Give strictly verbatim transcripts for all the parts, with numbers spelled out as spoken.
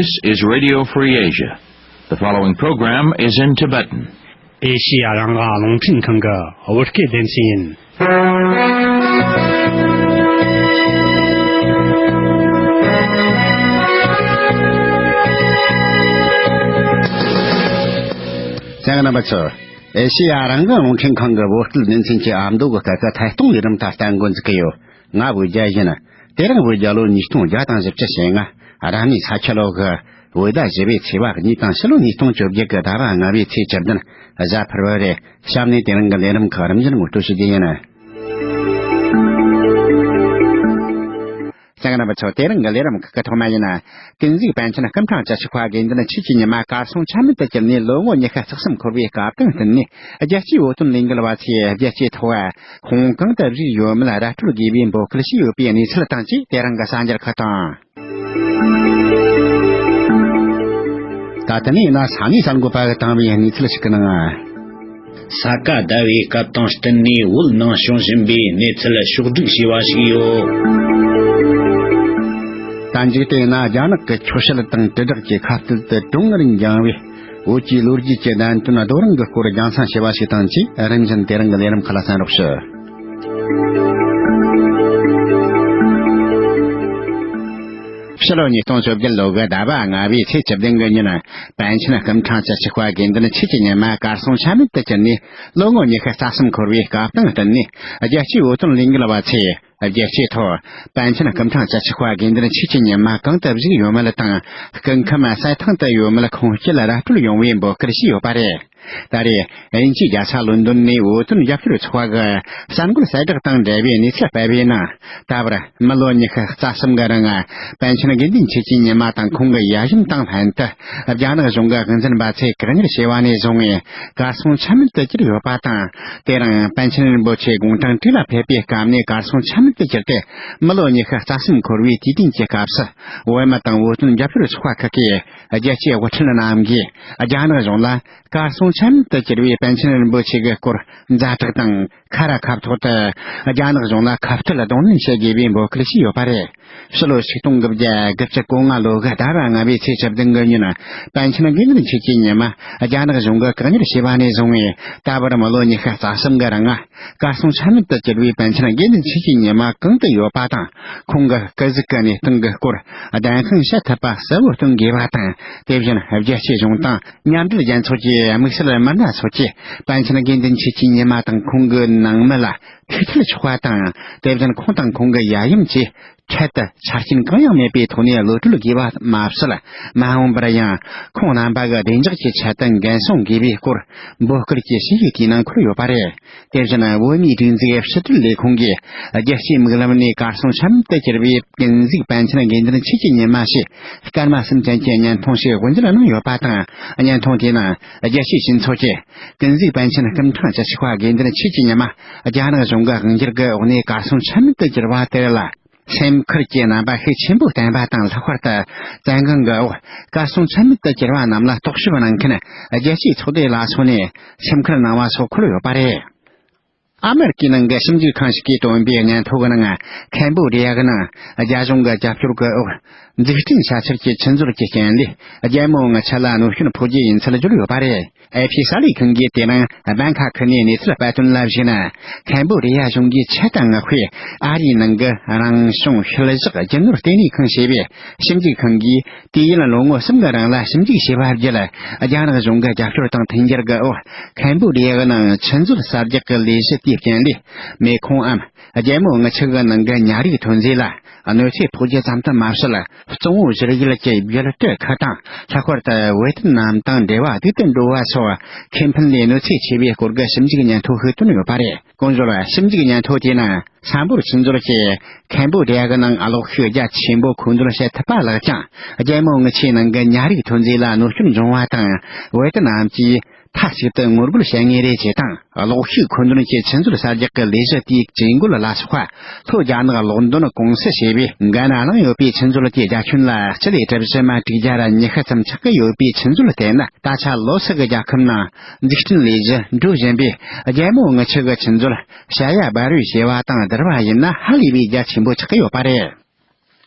This is Radio Free Asia. The following program is in Tibetan. ཨེ་ཤི་ཡ་རང་དབང་རླུང་འཕྲིན་ཁང་གི་བོད་སྐད་སྡེ་ཚན་ཡིན། གསན་མཁན་རྣམ་པ་ཚོ། ཨེ་ཤི་ཡ་རང་དབང་རླུང་འཕྲིན་ཁང་གི་བོད་སྐད་སྡེ་ཚན་གྱི་ཨ་མདོ་གི་སྐད་ཀྱི་ཐད་གཏོང་ལས་རིམ་ད་ལྟ་འགོ་འཛུགས་ཀྱི་ཡོད། ང་བོད་རྒྱལ་ཡིན། དེ་རིང་བོད་རྒྱལ་ལོ་ཉིས་སྟོང་བརྒྱ་དང་བཞི་བཅུ་ཞེ་ལྔ། རབ་གནས་ས་ཁྱི་ལོ་གི་བོད་ཟླ་བཞི་པའི་ཚེས་པ་གཉིས་དང་ཕྱི་ལོ་ཉིས་སྟོང་བཅོ་བརྒྱད་ཀྱི་ཟླ་བ་ལྔ་པའི་ཚེས་བཅུ་བདུན། གཟའ་ཕུར་བུ་རེད། གཤམ་ནས་དེ་རིང་གི་ལས་རིམ་ཁག་རིམ་བཞིན་ངོ་སྤྲོད་ཞུ་རྒྱུ་ཡིན། གསན་མཁན་རྣམ་པ་ཚོ། དེ་རིང་གི་ལས་རིམ་ཁག་གི་ཐོག་མ་ཡིན། ཀུན་གཟིགས་པཎ་ཆེན་སྐུ་ཕྲེང་བཅུ་གཅིག་པ་དགེ་འདུན་ཆོས་ཀྱི་ཉི་མ་གར་སོང་ཆ་མེད་དུ་གྱུར་ནས་ལོ་ངོ་ཉི་ཤུ་རྩ་གསུམ་འཁོར་བའི་སྐབས་དང་བསྟུན་ནས། རྒྱལ་གཅེས་བོད་དོན་ལས་འགུལ་བ་ཚོས་རྒྱལ་སྤྱིའི་ཐོག་ཁོང་གང་དུ་བཞུགས་ཡོད་མེད་ར་སྤྲོད་དགོས་པའི་འབོད་སྐུལ་བྱས་ཡོད་པའི་གནས་ཚུལ་དང་བཅས། དེ་རིང་གི་གསར་འགྱུར་ཁག་དང་། ད་ལྟ་ནས་ཡིན་ན་ས་གནས་གསར་འགོད་པ་གིས་བཏང་བའི་གནས་ཚུལ་ཞིག་གི་ནང་། ས་ག་ཟླ་བའི་སྐབས་དང་བསྟུན་ནས་བོད་ནང་བྱུང་བཞིན་པའི་གནས་ཚུལ་ཕྱོགས་བསྒྲིགས་བྱས་པ་ཞིག་ཡོད། ད་འཇིག་རྟེན་ན་རྒྱ་ནག་གི་ཆོས་བཤད་དང་དྲིལ་བསྒྲགས་ཀྱི་ཁ་གཏད་དུ་གྲང་ངར་འགྱངས་པའི་བོད་ཀྱི་ལོ་རྒྱུས་ཀྱི་གནད་དོན་རྡོ་རིང་གི་སྐོར་རྒྱང་སྲིང་བྱས་པ་ཞིག་དང་བཅས། རིམ་བཞིན་དེ་རིང་གི་ལས་རིམ་ཁག་ལ་གསན་རོགས་ཞུ། ཕྱི་ལོ་ཉིས་སྟོང་བཅོ་བརྒྱད་ལོ་གི་ཟླ་བ་ལྔ་པའི་ཚེས་བཅུ་བདུན་གི་ཉིན། པཎ་ཆེན་སྐུ་ཕྲེང་བཅུ་གཅིག་པ་དགེ་འདུན་ཆོས་ཀྱི་ཉི་མ་གར་སོང་ཆ་མེད་དུ་གྱུར་ནས་ལོ་ངོ་ཉི་ཤུ་རྩ་གསུམ་འཁོར་བའི་སྐབས་དང་བསྟུན་ནས། རྒྱལ་གཅེས་བོད་དོན་ལས་འགུལ་བ་ཚོས་རྒྱལ་སྤྱིའི་ཐོག་པཎ་ཆེན་སྐུ་ཕྲེང་བཅུ་གཅིག་པ་དགེ་འདུན་ཆོས་ཀྱི་ཉི་མ་གང་དུ་བཞུགས་ཡོད་མེད་དང་། སྐུ་ཁམས་གསལ་ཐང་དུ་ཡོད་མེད་ཁུངས་སྐྱེལ་ར་སྤྲོད་ཡོང་བའི་འབོད་སྐུལ་བྱས་ཡོད་པ་རེད། ད་རེས་དབྱིན་ཇིའི་རྒྱལ་ས་ལོན་ཌོན་ནས་བོད་དོན་རྒྱབ་སྐྱོར་ཚོགས་པ་གི་གསར་འགོད་གསལ་བསྒྲགས་དང་འབྲེལ་བའི་གནས་ཚུལ་སྤེལ་བའི་ནང་། ད་བར་མི་ལོ་ཉི་ཤུ་རྩ་གསུམ་གི་རིང་པཎ་ཆེན་དགེ་འདུན་ཆོས་ཀྱི་ཉི་མ་དང་ཁོང་གི་ཡབ་གཞོན་དང་ལྷན་དུ་རྒྱ་ནག་གཞུང་གི་དབང་འཛིན་པ་ཚོས་བཀག་ཉར་བྱས་པ་ནས་བཟུང་བའི་གར་སོང་ཆ་མེད་དུ་གྱུར་ཡོད་པ་དང་། དེ་རིང་པཎ་ཆེན་རིན་པོ་ཆེ་དགུང་གྲངས་དྲུག་ལ་ཕེབས་པའི་སྐབས་ནས་གར་སོང་ཆ་མེད་དུ་གྱུར་ཏེ། མི་ལོ་ཉི་ཤུ་རྩ་གསུམ་འཁོར་བའི་དུས་སྟོན་གྱི་སྐབས་སུ། བོད་མི་དང་བོད་དོན་རྒྱབ་སྐྱོར་ཚོགས་པ་ཁག་གིས་རྒྱལ་སྤྱིའི་དབུ་ཁྲིད་རྣམས་ཀྱིས་རྒྱ་ནག་གཞུང་ལ་གར་སོང་ཆ་མེད་དུ་གྱུར་བའི་པཎ་ཆེན་རིན་པོ་ཆེ་གི་སྐོར་ཛ་དྲག་དང་། ཁ་ར་ཁ་ཐོག་ཏུ་རྒྱ་ནག་གཞུང་ལ་ཁ་གཏད་གདོང་ལེན་བྱེད་དགོས་པའི་འབོད་སྐུལ་བྱས་ཡོད་པ་རེད། ཕྱི་ལོ་ཆིག་སྟོང་དགུ་བརྒྱ་དགུ་བཅུ་གོ་ལྔ་ལོ་གི་ཟླ་བ་ལྔ་པའི་ཚེས་བཅུ་བདུན་གི་ཉིན། པཎ་ཆེན་དགེ་འདུན་ཆོས་ཀྱི་ཉི་མ་རྒྱ་ནག་གཞུང་གིས་བཀག་ཉར་བྱས་པ་ནས་བཟུང་བའི་ད་བར་མི་ལོ་ཉི་ཤུ་རྩ་གསུམ་གི་རིང་། གར་སོང་ཆ་མེད་དུ་གྱུར་བའི་པཎ་ཆེན་དགེ་འདུན་ཆོས་ཀྱི་ཉི་མ་གང་དུ་ཡོད་པ་དང་། ཁོང་གི་སྐུ་གཟུགས་ཀྱི་གནས་སྟངས་ཀྱི་སྐོར་བདེན་དཔང་བྱེད་ཐུབ་པ་གསལ་བོ་སྟོན་དགོས་པ་དང་། དེ་བཞིན་རྒྱལ་སྤྱིའི་གཞུང་དང་མཉམ་འབྲེལ་རྒྱལ་ཚོགས་ཀྱི་དམིགས་བསལ་མི་སྣ་ཚོ་གིས་པཎ་ཆེན་དགེ་འདུན་ཆོས་ཀྱི་ཉི་མ་དང་ཁོང་གི་ནང་མི་ལ་ཐུགས་ཁྲལ་ཆོག་པ་དང་། དེ་བཞིན་ཁོང་དང་ཁོང་གི་ཡབ་ཡུམ་བཅས་འཕྲལ་དུ་ཆ་རྐྱེན་གང་ཡང་མེད་པའི་ཐོག་ནས་གློད་གྲོལ་དགོས་པ་མ་ཟད། མ་འོངས་པར་ཡང་ཁོང་རྣམ་པ་གི་བདེ་འཇགས་ཀྱི་ཆེད་དུ་འགན་སྲུང་དགོས་པའི་སྐོར་འབོད་སྐུལ་གྱི་ཞུ་ཡིག་དེའི་ནང་འཁོད་ཡོད་པ་རེད། དེ་བཞིན་བོད་མིའི་སྒྲིག་འཛུགས་ཕྱི་དྲིལ་ལས་ཁུངས་ཀྱིས་རྒྱལ་སྤྱིའི་མིག་ལམ་ནས་གར་སོང་ཆ་མེད་དུ་གྱུར་བའི་ཀུན་གཟིགས་པཎ་ཆེན་དགེ་འདུན་ཆོས་ཀྱི་ཉི་མ་ཞེས་སྐར་མ་གསུམ་ཅན་གྱི་བརྙན་ཐུང་ཞིག་དབུ་འབྱེད་གནང་ཡོད་པ་དང་། བརྙན་ཐུང་དེའི་ནང་རྒྱལ་སྤྱིའི་སྤྱི་ཚོགས་ཀྱིས་ཀུན་གཟིགས་པཎ་ཆེན་སྐུ་ཕྲེང་བཅུ་གཅིག་པ་དགེ་འདུན་ཆོས་ཀྱི་ཉི་མ་རྒྱ་ནག་གཞུང་གི་དབང་སྒྱུར་གྱི་འོག་ནས་གར་སོང་ཆ་མེད་དུ་གྱུར་བ་དེར་ལ། སེམས་ཁུར་གྱི་རྣམ་པ་ཤུགས་ཆེན་པོས་བསྟན་པ་དང་། ལྷག་པར་དུ་བཙན་དབང་གི་འོག་གར་སོང་ཆ་མེད་དུ་གྱུར་བ་རྣམས་ལ་རྟོག་ཞིབ་གནང་མཁན་རྒྱལ་སྤྱིའི་ཚོགས་སྡེ་ལ་སོགས་ནས་སེམས་ཁུར་གནང་བ་སོགས་འཁོད་ཡོད་པ་རེད། ཨ་མེ་རི་ཀའི་ནང་གི་ཞིབ་འཇུག་ཁང་ཞིག་གིས་བཏོན་པའི་སྙན་ཐོ་གི་ནང་། ཁན་བོ་ཌི་ཡ་གི་ནང་རྒྱ་གཞུང་གི་རྒྱབ་སྐྱོར་གྱི་འོག་འཛུགས་སྐྲུན་བྱ་འཆར་གྱི་ཆུ་མཛོད་ཀྱི་རྐྱེན་ལས་རྒྱལ་མོ་ངི་ཆུ་ལ་གནོད་སྐྱོན་ཕོག་རྒྱུ་ཡིན་ཚུལ་བརྗོད་ཡོད་པ་རེད། ཨེ་ཕི་གསར་ལས་ཁང་གིས་དེ་རིང་སྦན་ཁ་ཁུལ་ནས་གནས་ཚུལ་སྤེལ་དོན་ལ་གཞིགས་ན། ཁན་བོ་ཌི་ཡ་གཞུང་གིས་ཆུ་དང་ངི་ཧུའེ་ཨ་རིའི་ནང་གི་རང་བྱུང་ཤུལ་བཞག་རྒྱུ་ནོར་ལྟེ་གནས་ཁང་ཞེས་པའི་ཞིབ་འཇུག་ཁང་གིས། དུས་ཡུན་ལོ་ངོ་གསུམ་གྱི་རིང་ལ་ཞིབ་འཇུག་བྱས་པ་བརྒྱུད། རྒྱ་ནག་གཞུང་གི་རྒྱབ་སྐྱོར་དང་མཐུན་འགྱུར་གྱི་འོག་ཁན་བོ་ཌི་ཡ་གི་ནང་ཆུ་མཛོད་གསར་རྒྱག་གི་ལས་གཞི་དེའི་རྐྱེན་ལས། མེ་ཁོང་འམ་རྒྱལ་མོ་ངི་ཆུ་གི་ནང་གི་ཉ་རིགས་ཐོན་རྫས་ལ་གནོད་འཚེ་ཕོག་རྒྱུ་ཙམ་དུ་མ་ཟད། གཙང་བོ་བཞུར་ཡུལ་གྱི་རྒྱུད་སྟོད་ཁུལ་དང་། ལྷག་པར་དུ་ཝེ་ཏི་ནམ་དང་འབྲེལ་བ་སྡུག་ཏུ་འགྲོ་བ་སོགས་ཁེ་ཕན་ལས་གནོད་འཚེ་ཆེ་བའི་སྐོར་གྱི་ཞིབ་འཇུག་སྙན་ཐོ་ཞིག་བཏོན་ཡོད་པ་རེད། གོང་ཞུས་ཞིབ་འཇུག་སྙན་ཐོ་དེའི་ནང་། ས་འབོར་ཆུ་མཛོད་ཀྱིས་ཁན་བོ་ཌི་ཡ་གི་ནང་གློག་ཤུགས་རྒྱ་ཆེན་པོ་མཁོ་འདོན་བྱེད་ཐུབ་པ་ལགས་ཀྱང་། རྒྱལ་མོ་ངི་ཆུའི་ནང་གི་ཉ་རིགས་ཐོན་རྫས་ལ་གནོད་སྐྱོན་འབྱུང་བ་དང་། ཝེ་ཏི་ནམ་གྱིས་མཐའ་གཅིག་ཏུ་ངོ་རྒོལ་བྱེད་ངེས་རེད་ཅེས་དང་། གློག་ཤུགས་མཁོ་འདོན་གྱི་ཆུ་མཛོད་གསར་རྒྱག་གི་ལས་གཞི་དེའི་ཇུས་འགོད་ལ་སོགས་པ། ལྷོ་རྒྱ་ནག་གློག་འདོན་ཀུང་སི་ཞེས་པས་འགན་བླངས་ཡོད་པའི་ཆུ་མཛོད་དེའི་རྒྱ་ཁྱོན་ལ་སྤྱི་ལེ་གྲུ་བཞི་མ་དྲུག་བརྒྱ་ཉི་ཤུ་ཙམ་ཆགས་ཀྱི་ཡོད་པའི་ཆུ་མཛོད་དེ་ནི། ད་ཆ་ལོ་གསུམ་གྱི་རྒྱལ་ཁབ་ནང་འཛུགས་སྐྲུན་ལས་གཞི་འགྲོ་བཞིན་པའི་རྒྱལ་མོ་ངི་ཆུ་གི་ཆུ་མཛོད་ཞ་ཡ་བ་རུ་ཞེས་པ་དང་བསྡུར་བ་ཡིན་ན་ཧ་ལས་པའི་རྒྱ་ཆེན་པོ་ཆགས་ཀྱི་ཡོད་པ་རེད།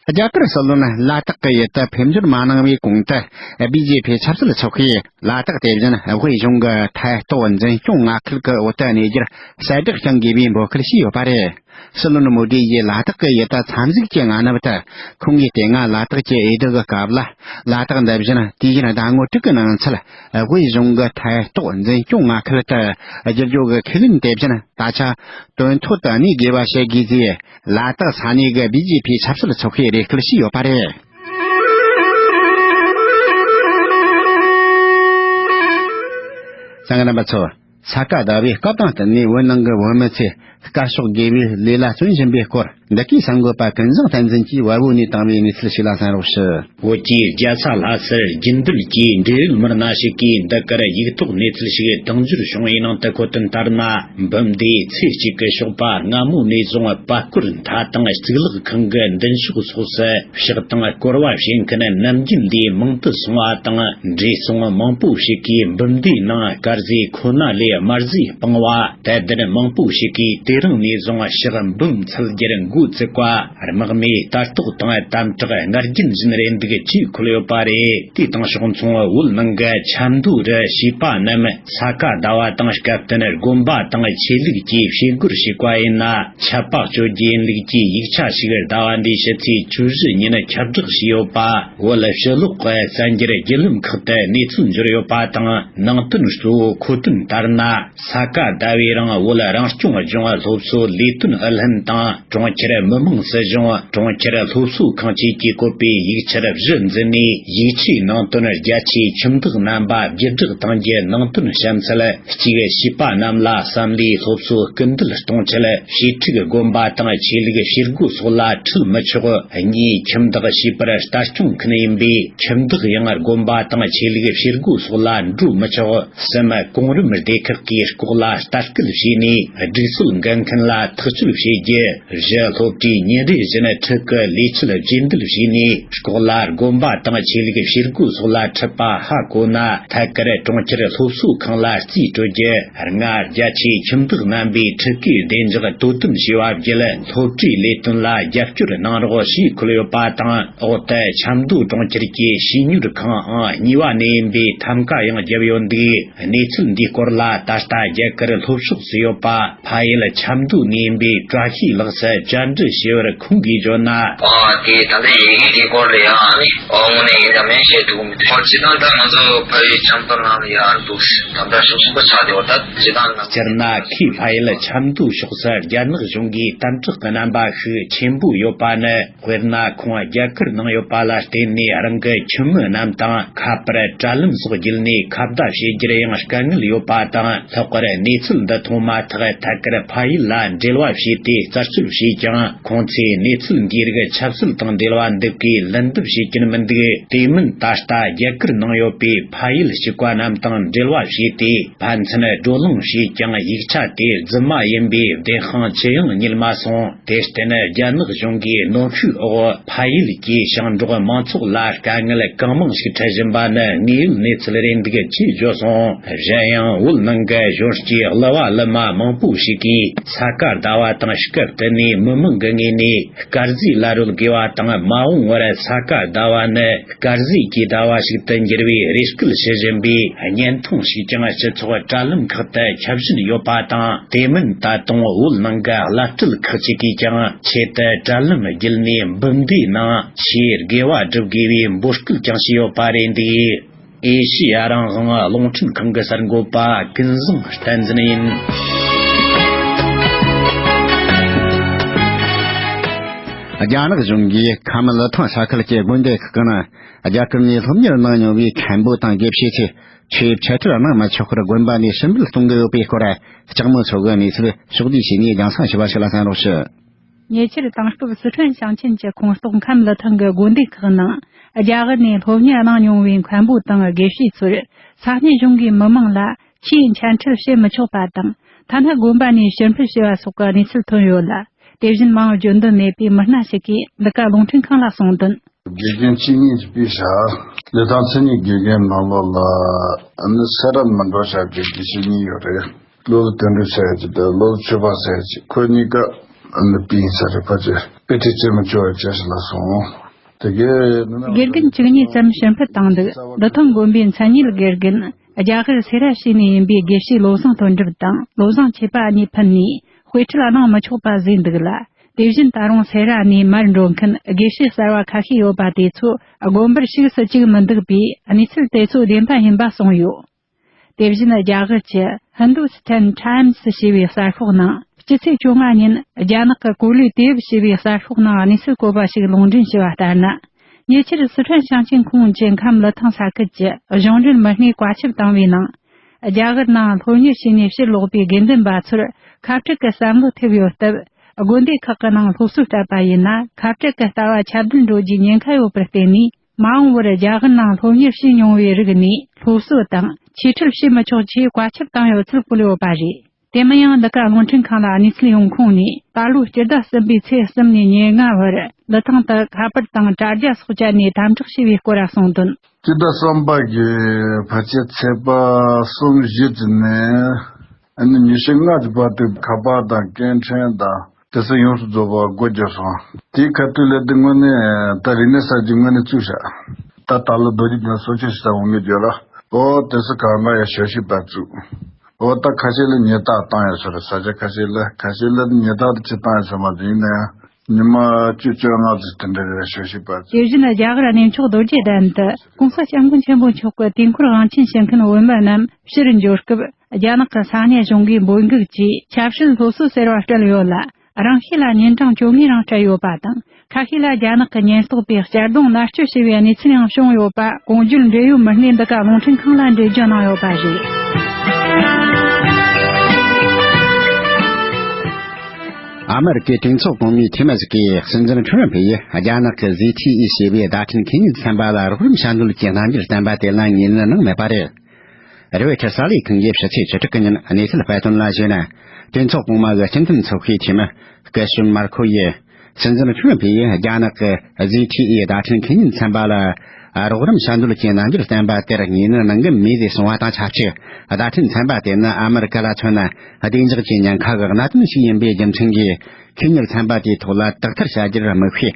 རྒྱ་གར་སྲིད་བློན་ལ་དྭགས་ཀྱི་ཡུལ་དུ་ཕེབས་འབྱོར་མ་གནང་བའི་གོང་དུ། བི་ཇེ་པི་ཆབ་སྲིད་ཚོགས་པས་ལ་དྭགས་དེ་བཞིན་དབུས་གཞུང་གི་ཐད་གཏོགས་འཛིན་སྐྱོང་མངའ་ཁུལ་གྱི་འོག་ཏུ་གནས་རྒྱུར་གསལ་བསྒྲགས་ཀྱང་དགོས་པའི་འབོད་སྐུལ་ཞུས་ཡོད་པ་རེད། སྲིད་བློན་མོ་དི་ཡིས་ལ་དྭགས་ཀྱི་ཡུལ་དུ་འཚམས་གཟིགས་ཀྱི་སྔ་ནུབ་ཏུ། ཁོང་གིས་དེ་སྔ་ལ་དྭགས་ཀྱི་འོས་བསྡུ་གི་སྐབས་ལ། ལ་དྭགས་འདི་བཞིན་དུས་ཡུན་ཟླ་ངོ་དྲུག་གི་ནང་ཚུད། དབུས་གཞུང་གི་ཐད་གཏོགས་འཛིན་སྐྱོང་མངའ་ཁུལ་དུ་བསྒྱུར་རྒྱུ་གི་ཁས་ལེན་དེ་བཞིན་ད་ཆ་དོན་ཐོག་ཏུ་གནས་དགོས་པ་བྱེད་དགོས་ཅེས། ལ་དྭགས་ས་གནས་ཀྱི་བི་ཇེ་པི་ཆབ་སྲིད་ཚོགས་པས་རེ་སྐུལ་ཞུས་ཡོད་པ་རེད། གསན་མཁན་རྣམ་པ་ཚོ། ས་ག་ཟླ་བའི་སྐབས་དང་བསྟུན་ནས་བོད་ནང་གི་བོད་མི་ཚོས་དཀར་ཕྱོགས་དགེ་བའི་ལས་ལ་བརྩོན་བཞིན་པའི་སྐོར། འདི་གའི་གསར་འགོད་པ་ཀུན་བཟང་བསྟན་འཛིན་གྱིས་བལ་བོ་ནས་བཏང་བའི་གནས་ཚུལ་ཞིག་ལ་གསན་རོགས་ཞུ། བོད་ཀྱི་རྒྱལ་ས་ལྷ་སར་རྒྱུན་ལྡན་གྱི་འབྲེལ་ཡོད་མི་སྣ་ཞིག་གིས་འདི་གར་ཡིག་ཐོག་གནས་ཚུལ་ཞིག་དང་བསྒྱུར་བྱུང་བའི་ནང་དུ་འཁོད་དོན་ལྟར་ན། འབུམ་སྡེའི་ཚེས་གཅིག་གི་ཞོགས་པ་སྔ་མོ་ནས་བཟུང་པ་སྐོར་མཐའ་དང་གཙུག་ལག་ཁང་གི་མདུན་ཕྱོགས་སོགས་སུ་ཕྱག་དང་སྐོར་བ་བྱེད་མཁན་ནམ་རྒྱུན་ལས་མང་དུ་སོང་བ་དང་། བགྲེས་སོང་མང་པོ་ཞིག་གིས་འབུམ་སྡེའི་ནང་དཀར་ཟས་ཁོ་ན་ལས་དམར་ཟས་སྤངས་པ། དད་ལྡན་མང་པོ་ཞིག་གིས་དེ་རིང་ནས་བཟུང་ཕྱག་འབུམ་འཚལ་རྒྱུར་འགོ་བཙུགས་པ། དམག་མིའི་ལྟ་རྟོག་དང་དམ་དྲག་སྔར་རྒྱུན་བཞིན་རེད་འདུག་ཅེས་འཁོད་ཡོད་པ་རེད། དེ་དང་ཕྱོགས་མཚུངས། བོད་ནང་གི་ཆབ་མདོ་རུ་བྱིས་པ་རྣམས་ས་ག་ཟླ་བ་དང་སྐབས་བསྟུན་དགོན་པ་དང་ཆོས་ལུགས་ཀྱི་བྱེད་སྒོར་ཞུགས་པ་ཡིན་ན། ཆད་པ་གཅོད་རྒྱུ་ཡིན་ལུགས་ཀྱི་ཡིག་ཆ་ཞིག་ཟླ་བ་འདིའི་ཕྱི་ཚེས་བཅུ་བཞི་ཉིན་ཁྱབ་བསྒྲགས་བྱས་ཡོད་པ། བོད་ཕྱི་ལོགས་ཀྱི་གསར་འགྱུར་བརྒྱུད་ལམ་ཁག་ཏུ་གནས་ཚུལ་འབྱོར་ཡོད་པ་དང་། ནང་དོན་གཙོ་བོ་འཁོད་དོན་ལྟར་ན། ས་ག་ཟླ་བའི་རིང་བོད་རང་སྐྱོང་ལྗོངས་སློབ་གསོ་ལས་དོན་ཨུ་ལྷན་དང་། གྲོང་ཁྱེར་མི་དམངས་སྲིད་གཞུང་། གྲོང་ཁྱེར་སློབ་གསོ་ཁང་བཅས་ཀྱིས་བཀོད་པའི་ཡིག་ཆར་གཞི་འཛིན་ནས། ཡིག་ཆའི་ནང་དོན་རྒྱ་ཆེའི་ཁྱིམ་བདག་རྣམ་པ་བརྒྱུད་བསྒྲགས་གཏོང་རྒྱུ། ནང་དོན་གཤམ་གསལ། གཅིག་བྱིས་པ་རྣམས་ལ་བསམ་བློའི་སློབ་གསོ་སྐུལ་འདེད་གཏོང་ཆེད། བྱིས་ཕྲུག་དགོན་པ་དང་ཆོས་ལུགས་བྱེད་སྒོ་སོགས་ལ་ཁྲིད་མི་ཆོག། གཉིས། ཁྱིམ་བདག་བྱིས་པར་ལྟ་སྐྱོང་མཁན་ཡིན་པས། ཁྱིམ་བདག་ཡང་དགོན་པ་དང་ཆོས་ལུགས་བྱེད་སྒོ་སོགས་ལ་འགྲོ་མི་ཆོག། གསུམ། གོང་རིམ་སྡེ་ཁག་གིས་ལྐོག་ལ་ལྟ་སྐུལ་བྱས་ནས། སྒྲིག་སྲོལ་འགལ་མཁན་ལ་ཐག་གཅོད་བྱེད་རྒྱུ། བཞི། སློབ་གྲྭའི་ཉིན་རེ་བཞིན་ཁྲིད་སྐུལ་ལས་ཆོད་རྒྱུན་འདུལ་བྱས་ནས། ལྐོག་ལ་དགོན་པ་དང་ཆོས་ལུགས་བྱེད་སྒོ་སོགས་ལ་ཁྲིད་པ་ཧ་གོ་ན། ཐད་ཀར་གྲོང་ཁྱེར་སློབ་གསོ་ཁང་ལ་རྩིས་སྤྲོད་རྒྱུ། ལྔ། རྒྱ་ཆེའི་ཁྱིམ་བདག་རྣམ་པས་ཁྲིད་སྐུལ་བདེ་འཇགས་དོ་དམ་བྱས་པ་བརྒྱུད། སློབ་གྲྭའི་ལས་དོན་ལ་རྒྱབ་སྐྱོར་གནང་རོགས་ཞེས་འཁོད་ཡོད་པ་དང་། འོག་ཏུ་ཆབ་མདོ་གྲོང་ཁྱེར་གྱི་བྱིས་གཉོར་ཁང་ཨང་གཉིས་པ་ནས་ཡིན་པའི་ཐམ་ཀ་ཡང་བརྒྱབ་ཡོད་འདུག། གནས་ཚུལ་འདིའི་སྐོར་ལ། ད་ལྟ་རྒྱ་གར་ལྷོ་ཕྱོགས་སུ་ཡོད་པ་ཕ་ཡུལ་ཆབ་མདོ་ནས་ཡིན་པའི་བཀྲ་ཤིས་ལགས་སུ་བཅར་འདྲི་ཞུས་པར། ཁོང་གིས་བརྗོད་ན། ཨ། དེ་ད་ལྟ་ཡི་གེ་དེའི་སྐོར་ལ་ཡང་ཨ་ནི། ཨོ། དངོས་གནས་ཡིན་དང་མིན་བཤད་ཐུབ་ཀྱི་མི་འདུག། ཨོ། སྤྱིར་བཏང་ད་ང་ཚོ་ཕ་ཡུལ་ཆབ་མདོ་ནང་ལ་ཡང་ཨ་འདུག། ད་ལྟ་ཤུགས་ཆེན་པོ་ཆགས་བསྡད་ཡོད། ད་སྤྱིར་བཏང་ང་ཚོ། སྤྱིར་ན་ཁོས་ཕ་ཡུལ་ཆབ་མདོ་ཕྱོགས་སུ་རྒྱ་ནག་གཞུང་གིས་དམ་དྲག་གི་རྣམ་པ་ཤུགས་ཆེན་པོ་ཡོད་པ་ནི། དཔེར་ན། ཁོང་རྒྱ་གར་ནང་ཡོད་པ་ལ་བརྟེན་ནས། རང་གི་ཁྱིམ་མི་རྣམས་དང་ཁ་པར་དྲ་ལམ་སོགས་བརྒྱུད་ནས་ཁ་བརྡ་བྱེད་རྒྱུར་ཡང་དཀའ་ངལ་ཡོད་པ་དང་། ལྷག་པར་གནས་ཚུལ་འདི་མཐོང་མ་ཐག་ཐད་ཀར་ཕ་ཡུལ་ལ་འབྲེལ་བ་བྱས་ཏེ་རྩད་གཅོད་བྱས་ཀྱང་། ཁོང་ཚོས་གནས་ཚུལ་འདིའི་རིགས་ཆབ་སྲིད་དང་འབྲེལ་བ་འདུག་པའི་ལན་འདེབས་བྱེད་ཀྱིན་མི་འདུག། དེ་མིན། ད་ལྟ་རྒྱ་གར་ནང་ཡོད་པའི་ཕ་ཡུལ་གཅིག་པ་རྣམས་དང་འབྲེལ་བ་བྱས་ཏེ། ཕན་ཚུན་བགྲོ་གླེང་བྱས་ཀྱང་། ཡིག་ཆ་དེ་རྫུན་མ་ཡིན་པའི་བདེན་དཔང་ཅི་ཡང་རྙེད་མ་སོང་། དེར་བརྟེན། རྒྱ་ནག་གཞུང་གིས་གནོན་ཤུགས་འོག་ཕ་ཡུལ་གྱི་ཞིང་འབྲོག་མང་ཚོགས་ལ་དཀའ་ངལ་གང་མང་ཞིག་འཕྲད་བཞིན་པ་ནི་དངོས་ཡོད་གནས་ཚུལ་རེད་འདུག་ཅེས་བརྗོད་སོང་། གཞན་ཡང་། བོད་ནང་གི་གཞོན་སྐྱེས་གླུ་བ་གླུ་མ་མང་པོ་ཞིག་གིས། ས་ག་ཟླ་བ་དང་སྐབས་བསྟུན་ནས་མི་མང་གི་ངོས་ནས་དཀར་ཟས་ལ་རོལ་དགོས་པ་དང་། མ་འོངས་པར་ས་ག་ཟླ་བ་ནི་དཀར་ཟས་ཀྱི་ཟླ་བ་ཞིག་ཏུ་འགྱུར་བའི་རེ་སྐུལ་བྱེད་བཞིན་པའི་བརྙན་ཐུང་ཞིག་ཀྱང་སྤྱི་ཚོགས་དྲ་ལམ་ཁག་ཏུ་ཁྱབ་བཞིན་ཡོད་པ་དང་། དེ་མིན། ད་དུང་བོད་ནང་གི་བླ་སྤྲུལ་ཁག་ཅིག་གིས་ཀྱང་ཆེད་དུ་དྲ་ལམ་བརྒྱུད་ནས་འབུམ་སྡེའི་ནང་ཆེས་དགེ་བ་སྒྲུབ་དགོས་པའི་འབོད་སྐུལ་ཀྱང་བྱས་ཡོད་པ་རེད་འདུག། ཨེ་ཤེ་ཡ་རང་དབང་རླུང་འཕྲིན་ཁང་གི་གསར་འགོད་པ་ཀུན་བཟང་བསྟན་འཛིན་ཡིན། རྒྱ་ནག་གཞུང་གིས་ཁམས་ལི་ཐང་ས་ཁུལ་གྱི་དགོན་སྡེ་ཁག་གི་ནང་རྒྱ་གར་ནས་སློབ་གཉེར་གནང་མྱོང་བའི་མཁན་པོ་དང་དགེ་བཤེས་ཚོས་ཆོས་འཆད་ཁྲིད་གནང་མི་ཆོག་པར་དགོན་པ་ནས་ཕྱིར་འབུད་གཏོང་གི་ཡོད་པའི་སྐོར། ལྕགས་མོ་མཚོ་གིས་གནས་ཚུལ་ཕྱོགས་བསྡུས་བྱས་ནས་རྒྱང་སྲིང་ཞུ་བ་ཞིག་ལ་གསན་རོགས་ཞུ། ཉེ་ཆར་དེང་སྐབས་སི་ཁྲོན་ཞིང་ཆེན་གྱི་ཁོངས་གཏོགས་ཁམས་ལི་ཐང་གི་དགོན་སྡེ་ཁག་ནང་རྒྱ་གར་ནས་སློབ་གཉེར་གནང་མྱོང་བའི་མཁན་པོ་དང་དགེ་བཤེས་ཚོར་ས་གནས་གཞུང་གིས་མི་མང་ལ་ཆོས་འཆད་ཁྲིད་བྱེད་མི་ཆོག་པ་དང་། ཐ་ན་དགོན་པ་ནས་ཕྱིར་འབུད་བྱས་པ་སོགས་ཀྱི་གནས་ཚུལ་ཐོན་ཡོད་ལ། དེ་བཞིན་མང་བརྗོད་འདོད་མེད་པའི་མི་སྣ་ཞིག་གིས་འདི་ག་རླུང་འཕྲིན་ཁང་ལ་གསུངས་དོན། དགེ་རྒན་བཅུ་གཉིས་ཀྱི་པི་ཤ་ལི་ཐང་མཚན་ཉིད་དགེ་རྒན་ནང་ལོགས་ལ་ཨ་ནི་སེ་ར་མི་འགྲོ་བྱ་དགེ་དགེ་བཤེས་གཉིས་ཡོད་རེད། བློ་བཟང་དོན་གྲུབ་ཟེར་གྱི་དང་བློ་བཟང་ཆོས་འཕེལ་ཟེར་གྱི། ཁོ་གཉིས་ཀ་ ཨ་ནི་པིན་ས་རེ་ཕ་ཅེ་པེ་ཏི་ཙེ་མ་ཅོ་ཅེ་ས་ལ་སོང་། དེ་གའི་དགེ་རྒན་བཅུ་གཉིས་ཙམ་ཕྱིར་འཕུད་བཏང་འདུག་འདི་ཐོན་དགོན་པའི་མཚན་ཉིད་དགེ་རྒན་རྒྱ་གར་སེ་ར་ཤི་ནས་ཡིན་པའི་དགེ་བཤེས་བློ་བཟང་དོན་གྲུབ་དང་བློ་བཟང་ཆོས་པ་གཉིས་ཕུད་ནས་དཔེ་ཁྲིད་གནང་མི་ཆོག་པ་བཟོས་འདུག་ལ། དེ་བཞིན་ད་རུང་སེ་ར་ནས་མར་འགྲོ་མཁན་དགེ་བཤེས་གསར་བ་ཁ་ཤས་ཡོད་པ་དེ་ཚོ་དགོན་པར་ཞུགས་སུ་བཅུག་མི་འདུག་པས་གནས་ཚུལ་དེ་ཚོ་བདེན་པ་ཡིན་པ་གསུངས་ཡོད། དེ་བཞིན་རྒྱ་གར་གྱི་Hindustan Times ཞེས་པའི་གསར་ཤོག་ནང་སྤྱི་ཚེས་བཅོ་ལྔ་ཉིན་རྒྱ་ནག་གི་གོ་ལའི་དུས་བབ་ཞེས་པའི་གསར་ཤོག་ནང་གནས་ཚུལ་བཀོད་པ་ཞིག་ལུང་འདྲེན་བྱས་པ་ལྟར་ན། ཉེ་ཆར་སི་ཁྲོན་ཞིང་ཆེན་ཁོངས་ཀྱི་ཁམས་ལི་ཐང་ས་ཁུལ་གྱི་གཞུང་འབྲེལ་མི་སྣས་བཀའ་ཁྱབ་བཏང་བའི་ནང་། རྒྱ་གར་ནང་སློབ་གཉེར་བྱས་ནས་ཕྱིར་ལོག་པའི་དགེ་འདུན་པ་ཚོར་ཁ་བྲལ་གྱི་བསམ་བློ་ཐེབས་ཡོད་སྟབས། དགོན་སྡེ་ཁག་གི་ནང་སློབ་གསོ་སྤྲད་པ་ཡིན་ན་ཁ་བྲལ་གྱི་ལྟ་བ་ཁྱབ་གདལ་འགྲོ་རྒྱུའི་ཉེན་ཁ་ཡོད་པར་བརྟེན་ནས། མ་འོངས་པར་རྒྱ་གར་ནང་སློབ་གཉེར་བྱས་མྱོང་བའི་རིགས་ནས་སློབ་གསོ་དང་ཆོས་ཁྲིད་བྱེད་མི་ཆོག་ཅེས་བཀའ་ཁྱབ་བཏང་ཡོད་ཚུལ་བཀོད་ཡོད་པ་རེད། དེ་མིན་ཡང་འདི་ག་རླུང་འཕྲིན་ཁང་ལ་གནས་ཚུལ་ཡོང་ཁུངས་ནས། ད་ལོའི་སྤྱི་ཟླ་གསུམ་པའི་ཚེས་གསུམ་ནས་ཉེར་ལྔ་བར་ལི་ཐང་དུ་ཁ་པར་དང་དྲ་རྒྱ་སོགས་སྤྱད་ནས་དམ་དྲག་བྱས་པའི་སྐོར་གསུངས་དོན། སྤྱི་ཟླ་གསུམ་པ་གི་ཕལ་ཆེར་ཚེས་པ་གསུམ་བཞི་ཙམ་ནས་ཨ་ནི་ཉི་ཤུ་ལྔ་ཙམ་བར་དུ་ཁ་པར་དང་སྐད་འཕྲིན་དང་དེ་ཚོ་ཡོངས་སུ་རྫོགས་པ་སྒོ་བརྒྱབ་སོང་། དེའི་ཁ་ཐུག་ལས་དེ་དངོས་གནས་ད་རིག་གནས་གསར་བརྗེ་དངོས་གནས་བཙུགས་བཞག་ད་ད་ལོ་རྡོ་རྗེ་གདན་གསོལ་མཆོད་ཞུ་ས་འོང་མི་རྒྱུ་ལ། ཨོ་དེ་ཚོ་གང་ལ་ཡང་ཞལ་བཞུགས་པ་བཙུགས། ཨོ་ད་ཁ་ཤས་ལ་ཉལ་ཐག་བཏང་ཡོད་ས་རེད། ས་ཆ་ཁ་ཤས་ལ་ཁ་ཤས་ལ་ཉལ་ཐག་དེ་ཅི་བཏང་ཡོད་ས་མ་རེད། ཡིན་ན་ཡང་ཉི་མ་བཅུ་བཅོ་ལྔ་ཙམ་དེ་འདྲ་རེ་ཞུ་ཞུས་པ། དེ་བཞིན་རྒྱ་གར་གནས་མཆོག་རྡོ་རྗེ་གདན་དུ་༸གོང་ས་༸སྐྱབས་མགོན་ཆེན་པོ་མཆོག་གི་དུས་འཁོར་དབང་ཆེན་ཞུ་མཁན་བོད་མི་རྣམས་ཕྱིར་འབྱོར་སྐབས། རྒྱ་ནག་གི་ས་གནས་གཞུང་གིས་འབོད་འགུག་གིས་ཆབ་སྲིད་སློབ་གསོ་ཟེར་བ་སྤྲད་ཡོད་ལ། རང་ཤེད་ལ་ཉིན་གྲངས་བཅོ་ལྔའི་རིང་སྤྲད་ཡོད་པ་དང་། ཁ་ཤས་ལ་རྒྱ་ནག་གི་ཉེན་རྟོག་པས་གཅར་རྡུང་མནར་གཅོད་བྱས་པའི་གནས་ཚུལ་ཡང་བྱུང་ཡོད་པ། གོང་བརྗོད་འབྲེལ་ཡོད་མི་སྣས་འདི་ག་རླུང་འཕྲིན་ཁང་ལ་འགྲེལ་བརྗོད་གནང་ཡོད་པ་རེད། ཨ་མེ་རི་ཀའི་གྲོས་ཚོགས་གོང་མའི་འཐུས་མི་ཞིག་གིས་སྲིད་འཛིན་ཁྲི་རིན་ཕེ་ཡིས་རྒྱ་ནག་གི་ཟི་ཐི་ཨི་ཞེས་པའི་བརྡ་འཕྲིན་ཁེ་གཉེར་ཚན་པ་ལ་རོགས་རམ་བྱ་འདོད་ཀྱི་རྣམ་འགྱུར་བསྟན་པ་དེ་ལ་ངོས་ལེན་གནང་མེད་པ་རེད། རོའི་ཊར་གསར་ལས་ཁང་གིས་ཕྱི་ཚེས་བཅུ་དྲུག་གི་ཉིན་གནས་ཚུལ་སྤེལ་དོན་ལ་གཞིགས་ན། གྲོས་ཚོགས་གོང་མ་གི་སྤྱི་འཐུས་ཚོགས་ཤིག་འཐུས་མི་སྐུ་ཞབས་མར་ཁོ་ཡིས། སྲིད་འཛིན་ཁྲི་རིན་ཕེ་ཡིས་རྒྱ་ནག་གི་ཟི་ཐི་ཨི་བརྡ་འཕྲིན་ཁེ་གཉེར་ཚན་པ་ལ་རོགས་རམ་བྱ་འདོད་ཀྱི་རྣམ་འགྱུར་བསྟན་པ་དེར་ངོས་ལེན་གནང་གི་མེད་ཅེས་གསུངས་པ་དང་ཆབས་ཅིག་བརྡ་འཕྲིན་ཚན་པ་དེ་ནི་ཨ་མེ་རི་ཀ་ལ་མཚོན་ན་བདེ་འཇགས་ཀྱི་ཉེན་ཁ་གི་གནད་དོན་ཞིག་ཡིན་པའི་རྒྱུ་མཚན་གྱིས། ཁེ་གཉེར་ཚན་པ་དེའི་ཐོག་ལ་དག་ཐེར་བྱ་རྒྱུར་དམིགས་པའི་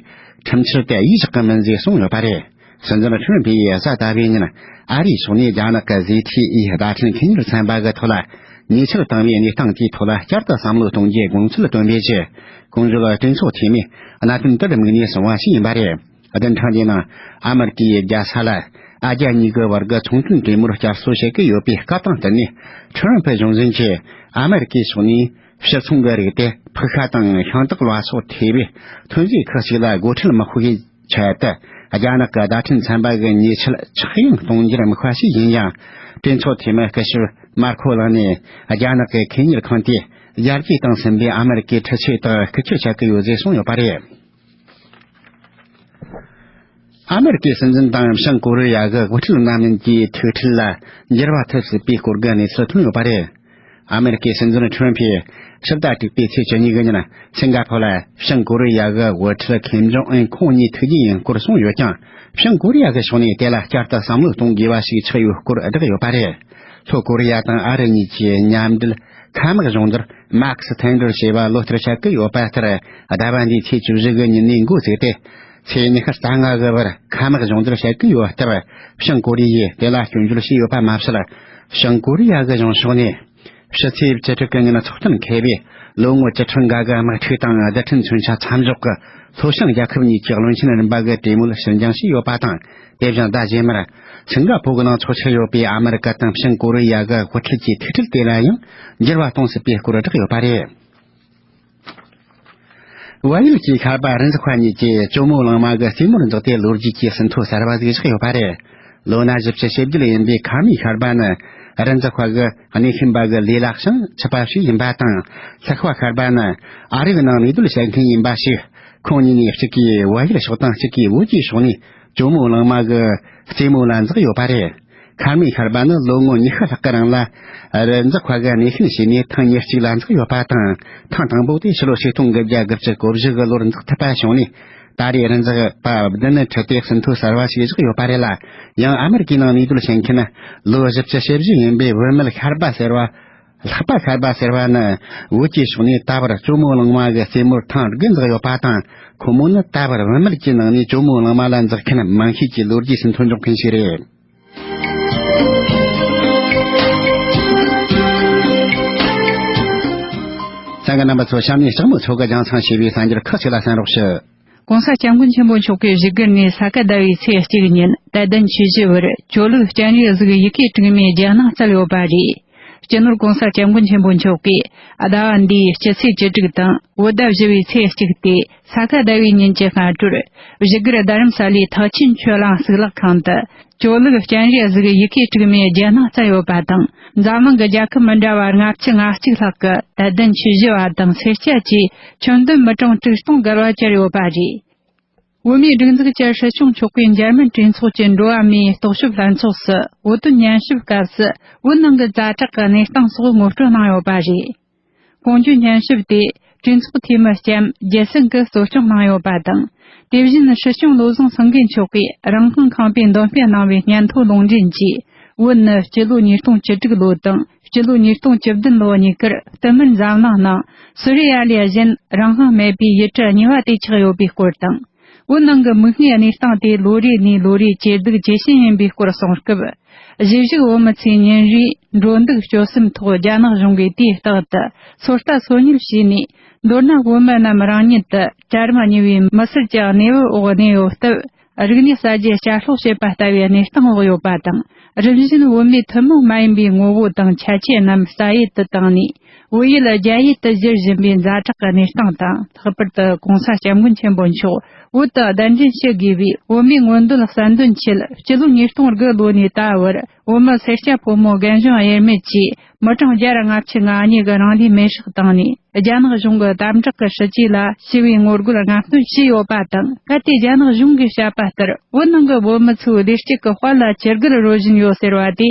ཁྲིམས་འཆར་དེ་ཡིད་བཞག་གི་མིན་ཅེས་གསུངས་ཡོད་པ་རེད། སྲིད་འཛིན་ཁྲི་རིན་ཕེ་ཡིས་གཟའ་ཟླ་བའི་ཉིན་ཨ་རིའི་ཕྱོགས་ནས་རྒྱ་ནག་གི་ཟི་ཐི་ཨི་བརྡ་འཕྲིན་ཁེ་གཉེར་ཚན་པ་གི་ཐོག་ལ་ཉེས་ཆད་བཏང་བའི་གནས་སྟངས་དེའི་ཐོག་ལ་བསྐྱར་དུ་བསམ་བློ་གཏོང་རྒྱུའི་དགོངས་ཚུལ་བཏོན་པའི་རྗེས། གོང་བརྗོད་གྲོས་ཚོགས་འཐུས་མིས་གནད་དོན་དེར་དམིགས་ནས་གསུངས་པ་ཞིག་ཡིན་པ་རེད། བདུན་ཕྲག་འདིའི་ནང་ཨ་མེ་རི་ཀའི་རྒྱལ་ས་ལ་ཨ་རྒྱ་གཉིས་ཀྱི་བར་གྱི་ཚོང་དོན་གྲོས་མོལ་བསྐྱར་གསོ་བྱེད་ཀྱི་ཡོད་པའི་སྐབས་དང་བསྟུན་ནས། ཁྲི་རིན་ཕེ་གཞུང་འཛིན་གྱིས་ཨ་མེ་རི་ཀའི་ཕྱོགས་ནས་ཕྱིར་ཚོང་གི་རིགས་དེ་ཕུགས་ཤ་དང་ཤིང་ཏོག་ལ་སོགས་ཐེ་བའི་ཐོན་རྫས་ཁག་ཅིག་ལ་སྒོ་ཁྲལ་མི་ཤོག་པའི་ཆེད་དུ། རྒྱ་ནག་གི་བརྡ་འཕྲིན་ཚན་པ་གི་ཉེས་ཆད་ཆག་ཡང་གཏོང་རྒྱུར་དམིགས་པ་ཞིག་ཡིན་ཡང་། གྲོས་ཚོགས་འཐུས་མི་སྐུ་ཞབས་མར་ཁོ་ལགས་ནས་རྒྱ་ནག་གི་ཁེ་གཉེར་ཁང་དེས་ཡར་རྒྱས་བཏང་ཟིན་པའི་ཨ་མེ་རི་ཀའི་འཕྲུལ་ཆས་དག་རྐུ་འཁྱེར་བྱ་གི་ཡོད་ཅེས་གསུངས་ཡོད་པ་རེད། ཨ་མེ་རི་ཀའི་སྲིད་འཛིན་དང་བྱང་ཀོ་རི་ཡ་གི་དབུ་ཁྲིད་རྣམ་གཉིས་ཀྱི་ཐུག་འཕྲད་ལ་འགྱུར་བ་ཐེབས་སྲིད་པའི་སྐོར་གྱི་གནས་ཚུལ་ཐོན་ཡོད་པ་རེད། ཨ་མེ་རི་ཀའི་སྲིད་འཛིན་ཁྲི་རིན་ཕེ་ཕྱི་ཟླ་དྲུག་པའི་ཚེས་བཅུ་གཉིས་ཀྱི་ཉིན་སིང་ག་ཕོར་ལ་བྱང་ཀོ་རི་ཡ་གི་དབུ་ཁྲིད་ཁེམ་ཇོང་ཨུན་ཁོང་གཉིས་ཐུག་རྒྱུ་ཡིན་སྐོར་གསུངས་ཡོད་ཀྱང་། བྱང་ཀོ་རི་ཡ་གི་ཕྱོགས་ནས་དེ་ལ་བསྐྱར་དུ་བསམ་བློ་གཏོང་དགོས་པ་ཞིག་ཆགས་ཡོད་སྐོར་བསྒྲགས་ཡོད་པ་རེད། ལྷོ་ཀོ་རི་ཡ་དང་ཨ་རི་གཉིས་ཀྱིས་མཉམ་འབྲེལ་མཁའ་དམག་སྦྱོང་བརྡར་མཱག་སི་ཐན་ཌར་ཞེས་པ་ལོ་ལྟར་བྱ་གི་ཡོད་པ་ལྟར། ཟླ་བ་འདིའི་ཚེས་བཅུ་བཞི་གི་ཉིན་ནས་འགོ་བཙུགས་ཏེ། ཚེས་ཉི་ཤུ་རྩ་ལྔ་གི་བར་མཁའ་དམག་སྦྱོང་བརྡར་བྱེད་ཀྱི་ཡོད་སྟབས། བྱང་ཀོ་རི་ཡས་དེ་ལ་སྐྱོན་བརྗོད་བྱས་ཡོད་པ་མ་ཟད། བྱང་ཀོ་རི་ཡ་གི་གཞུང་ཕྱོགས་ནས་ཕྱི་ཚེས་བཅུ་དྲུག་གི་ཉིན་ཚོགས་ཐེངས་མཁས་པས་ལོ་ངོ་བཅུ་ཕྲག་འགའ་གི་དམག་འཁྲུག་དང་རྡུལ་ཕྲན་མཚོན་ཆ་མཚམས་འཇོག་གི་ལྷོ་བྱང་རྒྱལ་ཁབ་གཉིས་ཀྱི་བློན་ཆེན་རིམ་པ་གི་གྲོས་མོལ་ཕྱིར་འགྱངས་བྱས་ཡོད་པ་དང་། དེ་བཞིན་ཟླ་རྗེས་མར་སིང་ག་ཕོར་གྱི་ནང་འཚོགས་འཆར་ཡོད་པའི་ཨ་མེ་རི་ཀ་དང་བྱང་ཀོ་རི་ཡ་གི་དབུ་ཁྲིད་ཀྱི་ཐུག་འཕྲད་དེ་ལ་ཡང་འགྱུར་བ་གཏོང་སྲིད་པའི་སྐོར་བསྒྲགས་ཡོད་པ་རེད། བལ་ཡུལ་གྱི་ཤར་པ་རི་འཛེག་པ་གཉིས་ཀྱིས་ཇོ་མོ་གླང་མ་གི་རྩེ་མོར་འཛེགས་ཏེ་ལོ་རྒྱུས་ཀྱི་ཟིན་ཐོ་གསར་བ་ཞིག་བཞག་ཡོད་པ་རེད། ལོ་ན་བཞི་བཅུ་ཞེ་བརྒྱད་ཡིན་པའི་ཁ་མི་ཤར་པ་ནི་རི་འཛེག་པ་གི་གནས་ཤིང་པ་གི་ལས་སླ་ཞིང་ཆུ་པ་ཞིག་ཡིན་པ་དང་། སླེག་པ་ཤར་པ་ནི་ཨ་རིའི་ནང་གནས་སྡོད་བྱེད་མཁན་ཡིན་པ་ཞིག་ཁོང་གཉིས་ནས་གཅིག་གིས་བལ་ཡུལ་ཕྱོགས་དང་གཅིག་གིས་བོད་ཀྱི་ཕྱོགས་ནས་ཇོ་མོ་གླང་མ་གི་རྩེ་མོ་ལ་འཛེགས་ཡོད་པ་རེད། ཁ་མི་ཤར་པ་ནི་ལོ་ངོ་ཉི་ཤུ་ལྷག་གི་རིང་ལ་རི་འཛེག་པ་གི་གནས་ཤིང་བྱས་ནས་ཐེངས་ཉེར་གཅིག་ལ་འཛེགས་ཡོད་པ་དང་། ཐེངས་དང་པོ་དེ་ཕྱི་ལོ་ཆིག་སྟོང་དགུ་བརྒྱ་དགུ་བཅུ་གོ་བཞི་གི་ལོར་འཛེགས་ཐུབ་པ་བྱུང་ནས། ད་རེས་རི་འཛེག་པ་བདུན་ནི་ཁྲིད་དེ་ཟིན་ཐོ་གསར་བ་ཞིག་བཞག་ཡོད་པ་རེད་ལ། ཡང་ཨ་མེ་རི་ཀའི་ནང་གནས་སྡོད་བྱེད་མཁན་ལོ་བཞི་བཅུ་ཞེ་བཞི་ཡིན་པའི་བུད་མེད་ཤར་པ་ཟེར་བ། ལྷག་པ་གསར་པ་ཟེར་བ་ནི། བོད་ཀྱི་ཕྱོགས་ནས་ད་བར་ཇོ་མོ་གླང་མ་གི་རྩེ་མོར་ཐེངས་དགུ་འཛེགས་ཡོད་པ་དང་། ཁོ་མོ་ནི་ད་བར་བུད་མེད་ཀྱི་ནང་ནས་ཇོ་མོ་གླང་མ་ལ་འཛེགས་མཁན་མང་ཤོས་ཀྱི་ལོ་རྒྱུས་སུ་མཐོང་འཇོག་མཁན་ཞིག་རེད། གསན་མཁན་རྣམ་པ་ཚོ། གཤམ་ནས་ལྕགས་མོ་མཚོ་གིས་རྒྱང་སྲིང་བྱས་པའི་གསར་འགྱུར་ཁག་ཅིག་ལ་གསན་རོགས་ཞུ། ྋགོང་ས་ྋསྐྱབས་མགོན་ཆེན་པོ་མཆོག་གིས་བཞུགས་སྒར་ནས་ས་ག་ཟླ་བའི་ཚེས་གཅིག་ཉིན་དད་ལྡན་ཆོས་བཞི་བར་ཇོ་ལུགས་སྤྱན་རས་གཟིགས་ཡི་གེ་དྲུག་མའི་རྒྱལ་སྣང་སྩལ་ཡོད་པ་རེད། སྤྱི་ནོར་ྋགོང་ས་ྋསྐྱབས་མགོན་ཆེན་པོ་མཆོག་གིས་ཟླ་བ་འདིའི་སྤྱི་ཚེས་བཅུ་དྲུག་དང་བོད་ཟླ་བཞི་བའི་ཚེས་གཅིག་སྟེ་ས་ག་ཟླ་བའི་ཉིན་གྱི་སྔ་དྲོར་བཞུགས་སྒར་རྡ་རམ་ས་ལའི་ཐེག་ཆེན་ཆོས་གླིང་གཙུག་ལག་ཁང་དུ་ཇོ་ལུགས་སྤྱན་རས་གཟིགས་ཡི་གེ་དྲུག་མའི་རྒྱལ་སྣང་སྩལ་ཡོད་པ་དང་། འཛམ་གླིང་གི་རྒྱལ་ཁབ་མི་འདྲ་བ་ལྔ་བཅུ་ང་གཅིག་ལྷག་གི་དད་ལྡན་ཆོས་བཞི་བ་དང་སེར་སྐྱ་བཅས་ཁྱོན་བསྡོམས་མི་གྲངས་དྲུག་སྟོང་བརྒལ་བ་བཅར་ཡོད་པ་རེད། བོད་མིའི་སྒྲིག་འཛུགས་ཀྱི་སྲིད་སྐྱོང་མཆོག་གིས་འཇར་མན་གྲོས་ཚོགས་ཀྱི་འགྲོ་བ་མིའི་རྟོག་ཞིབ་ལྷན་ཚོགས་སུ་བོད་དོན་ཉན་ཞིབ་སྐབས་སུ་བོད་ནང་གི་ཛ་དྲག་གི་གནས་སྟངས་སོགས་ངོ་སྤྲོད་གནང་ཡོད་པ་རེད། གོང་བརྗོད་ཉན་ཞིབ་དེ་གྲོས་ཚོགས་འཐུས་མི་ལྕམ་རྒྱལ་སྲས་ཀྱིས་གཙོ་སྐྱོང་གནང་ཡོད་པ་དང་། དེ་བཞིན་སྲིད་སྐྱོང་བློ་བཟང་སེང་གེ་མཆོག་གིས་རང་དབང་ཁང་པའི་འདོན་སྤེལ་གནང་བའི་སྙན་ཐོ་ལུང་འདྲེན་གྱིས། བོད་ནི་སྤྱི་ལོ་ཉིས་སྟོང་བཅུ་དྲུག་ལོ་དང་སྤྱི་ལོ་ཉིས་སྟོང་བཅུ་བདུན་ལོ་གཉིས་ཀར་བསྟུད་མར་འཛམ་གླིང་ནང་སུ་རི་ཡ་ལ་གཞན་རང་དབང་མེད་པའི་ཡུལ་གྲུ་གཉིས་པ་དེ་ཆགས་ཡོད་པའི་སྐོར་དང་། བོད་ནང་གི་མིག་སྔའི་གནས་སྟངས་དེ་ལོ་རེ་ནས་ལོ་རེ་ཇེ་སྡུག་ཇེ་ཞན་ཡིན་པའི་སྐོར་གསུངས་སྐབས། གཞིས་བཞུགས་བོད་མི་ཚོའི་ཉིན་རེའི་འགྲོ་འདུག་སྤྱོད་གསུམ་ཐོག་རྒྱ་ནག་གཞུང་གིས་དུས་རྟག་ཏུ་ཚོད་ལྟ་ཚོད་གཉེར་བྱས་ནས། མདོར་ན་བོད་མི་རྣམས་རང་ཉིད་དུ་གྲལ་རིམ་གཉིས་པའི་མི་སེར་གྱི་གནས་བབ་འོག་གནས་ཡོད་སྟབས། རིག་གནས་གསར་བརྗེ་བསྐྱར་གསོ་བྱེད་པ་ལྟ་བུའི་གནས་སྟངས་འོག་ཡོད་པ་དང་། རིམ་བཞིན་བོད་མིའི་ཐུན་མོང་མ་ཡིན་པའི་ངོ་བོ་དང་ཁྱད་ཆོས་རྣམས་ས་ཡུལ་དུ་བཏང་ནས། བོད་ཡུལ་རྒྱ་ཡུལ་དུ་བསྒྱུར་བཞིན་པའི་ཛ་དྲག་གི་གནས་སྟངས་དང་། ལྷག་པར་དུ་ྋགོང་ས་ྋསྐྱབས་མགོན་ཆེན་པོ་མཆོག་བོད་དུ་གདན་འདྲེན་བྱེད་དགོས་པའི་བོད་མིའི་མངོན་འདོད་གསལ་འདོན་ཆེད། སྤྱི་ལོ་ཉིས་སྟོང་དགུ་ལོ་ནས་ད་བར་བོད་མི་སེར་སྐྱ་ཕོ་མོ་རྒན་གཞོན་དབྱེར་མེད་ཀྱིས་མི་གྲངས་བརྒྱ་དང་ལྔ་བཅུ་ང་གཉིས་ཀྱིས་རང་ལུས་མེར་སྲེག་བཏང་ནས། རྒྱ་ནག་གཞུང་གི་དམ་དྲག་གི་སྲིད་ཇུས་ལ་ཞི་བའི་ངོ་རྒོལ་རྔམ་སྟོན་བྱས་ཡོད་པ་དང་། གལ་ཏེ་རྒྱ་ནག་གཞུང་གིས་བཤད་པ་ལྟར། བོད་ནང་གི་བོད་མི་ཚོའི་བདེ་སྐྱིད་ཀྱི་དཔལ་ལ་ཅི་དགར་རོལ་བཞིན་ཡོད་ཟེར་བ་དེ་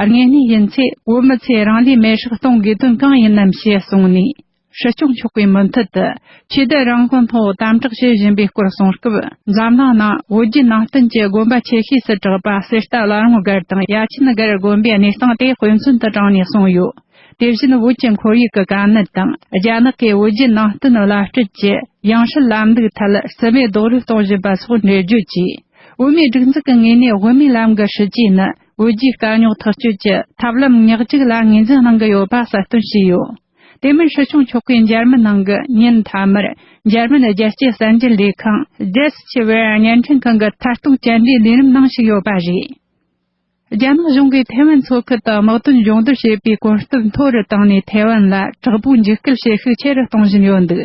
དངོས་གནས་ཡིན་ཚེ། བོད་མི་ཚོས་རང་ལུས་མེར་སྲེག་གཏོང་དགོས་དོན་གང་ཡིན་ནམ་ཞེས་གསུངས་ནས། སྲིད་སྐྱོང་མཆོག་གིས་མུ་མཐུད་དུ་ཆོས་དད་རང་དབང་ཐོག་དམ་དྲག་བྱེད་བཞིན་པའི་སྐོར་གསུངས་སྐབས། འཛམ་གླིང་ནང་བོད་བརྒྱུད་ནང་བསྟན་གྱི་དགོན་པ་ཆེ་ཤོས་སུ་གྲགས་པ་གསེར་རྟ་བླ་བྲང་སྒར་དང་ཡ་ཆེན་སྒར་དགོན་པའི་གནས་སྟངས་དེ་དཔེ་མཚོན་དུ་དྲངས་ནས་གསུངས་ཡོད། དེ་བཞིན་བོད་ཀྱི་ཁོར་ཡུག་གི་དཀའ་གནད་དང་། རྒྱ་ནག་གིས་བོད་བརྒྱུད་ནང་བསྟན་བླ་སྤྲུལ་གྱི་ཡང་སྲིད་ལམ་ལུགས་ཐད་རྩིས་མེད་རྡོག་རོལ་གཏོང་བཞིན་པ་སོགས་འགྲེལ་བརྗོད་ཀྱིས། བོད་མིའི་སྒྲིག་འཛུགས་ཀྱི་ངོས་ནས་དབུ་མའི་ལམ་གྱི་སྲིད་ཇུས་ནི། བོད་རྒྱའི་དཀའ་རྙོག་ཐག་གཅོད་ཀྱི་ཐབས་ལམ་ཉག་གཅིག་ལ་ངོས་འཛིན་གནང་གི་ཡོད་པ་གསལ་སྟོན་བྱས་ཡོད། དེ་མིན་སྲིད་སྐྱོང་མཆོག་གིས་འཇར་མན་ནང་གི་ཉིན་མཐའ་མར་འཇར་མན་རྒྱལ་སྤྱིའི་གསར་འགྱུར་ལས་ཁང་Deutsche Welle་བརྙན་འཕྲིན་ཁང་གི་མཐར་གཏུགས་བཅར་འདྲིའི་ལས་རིམ་ནང་ཞུགས་ཡོད་པ་རེད། རྒྱ་ནག་གཞུང་གིས་ཐའེ་ཝན་མཚོ་ཁུལ་དུ་དམག་དོན་སྦྱོང་བརྡར་བྱེད་པའི་གོ་སྐབས་མཐོ་རུ་བཏང་ནས། ཐའེ་ཝན་ལ་དྲག་པོའི་འཇིགས་སྐུལ་བྱེད་ཤུགས་ཆེ་རུ་གཏོང་བཞིན་ཡོད་འདུག་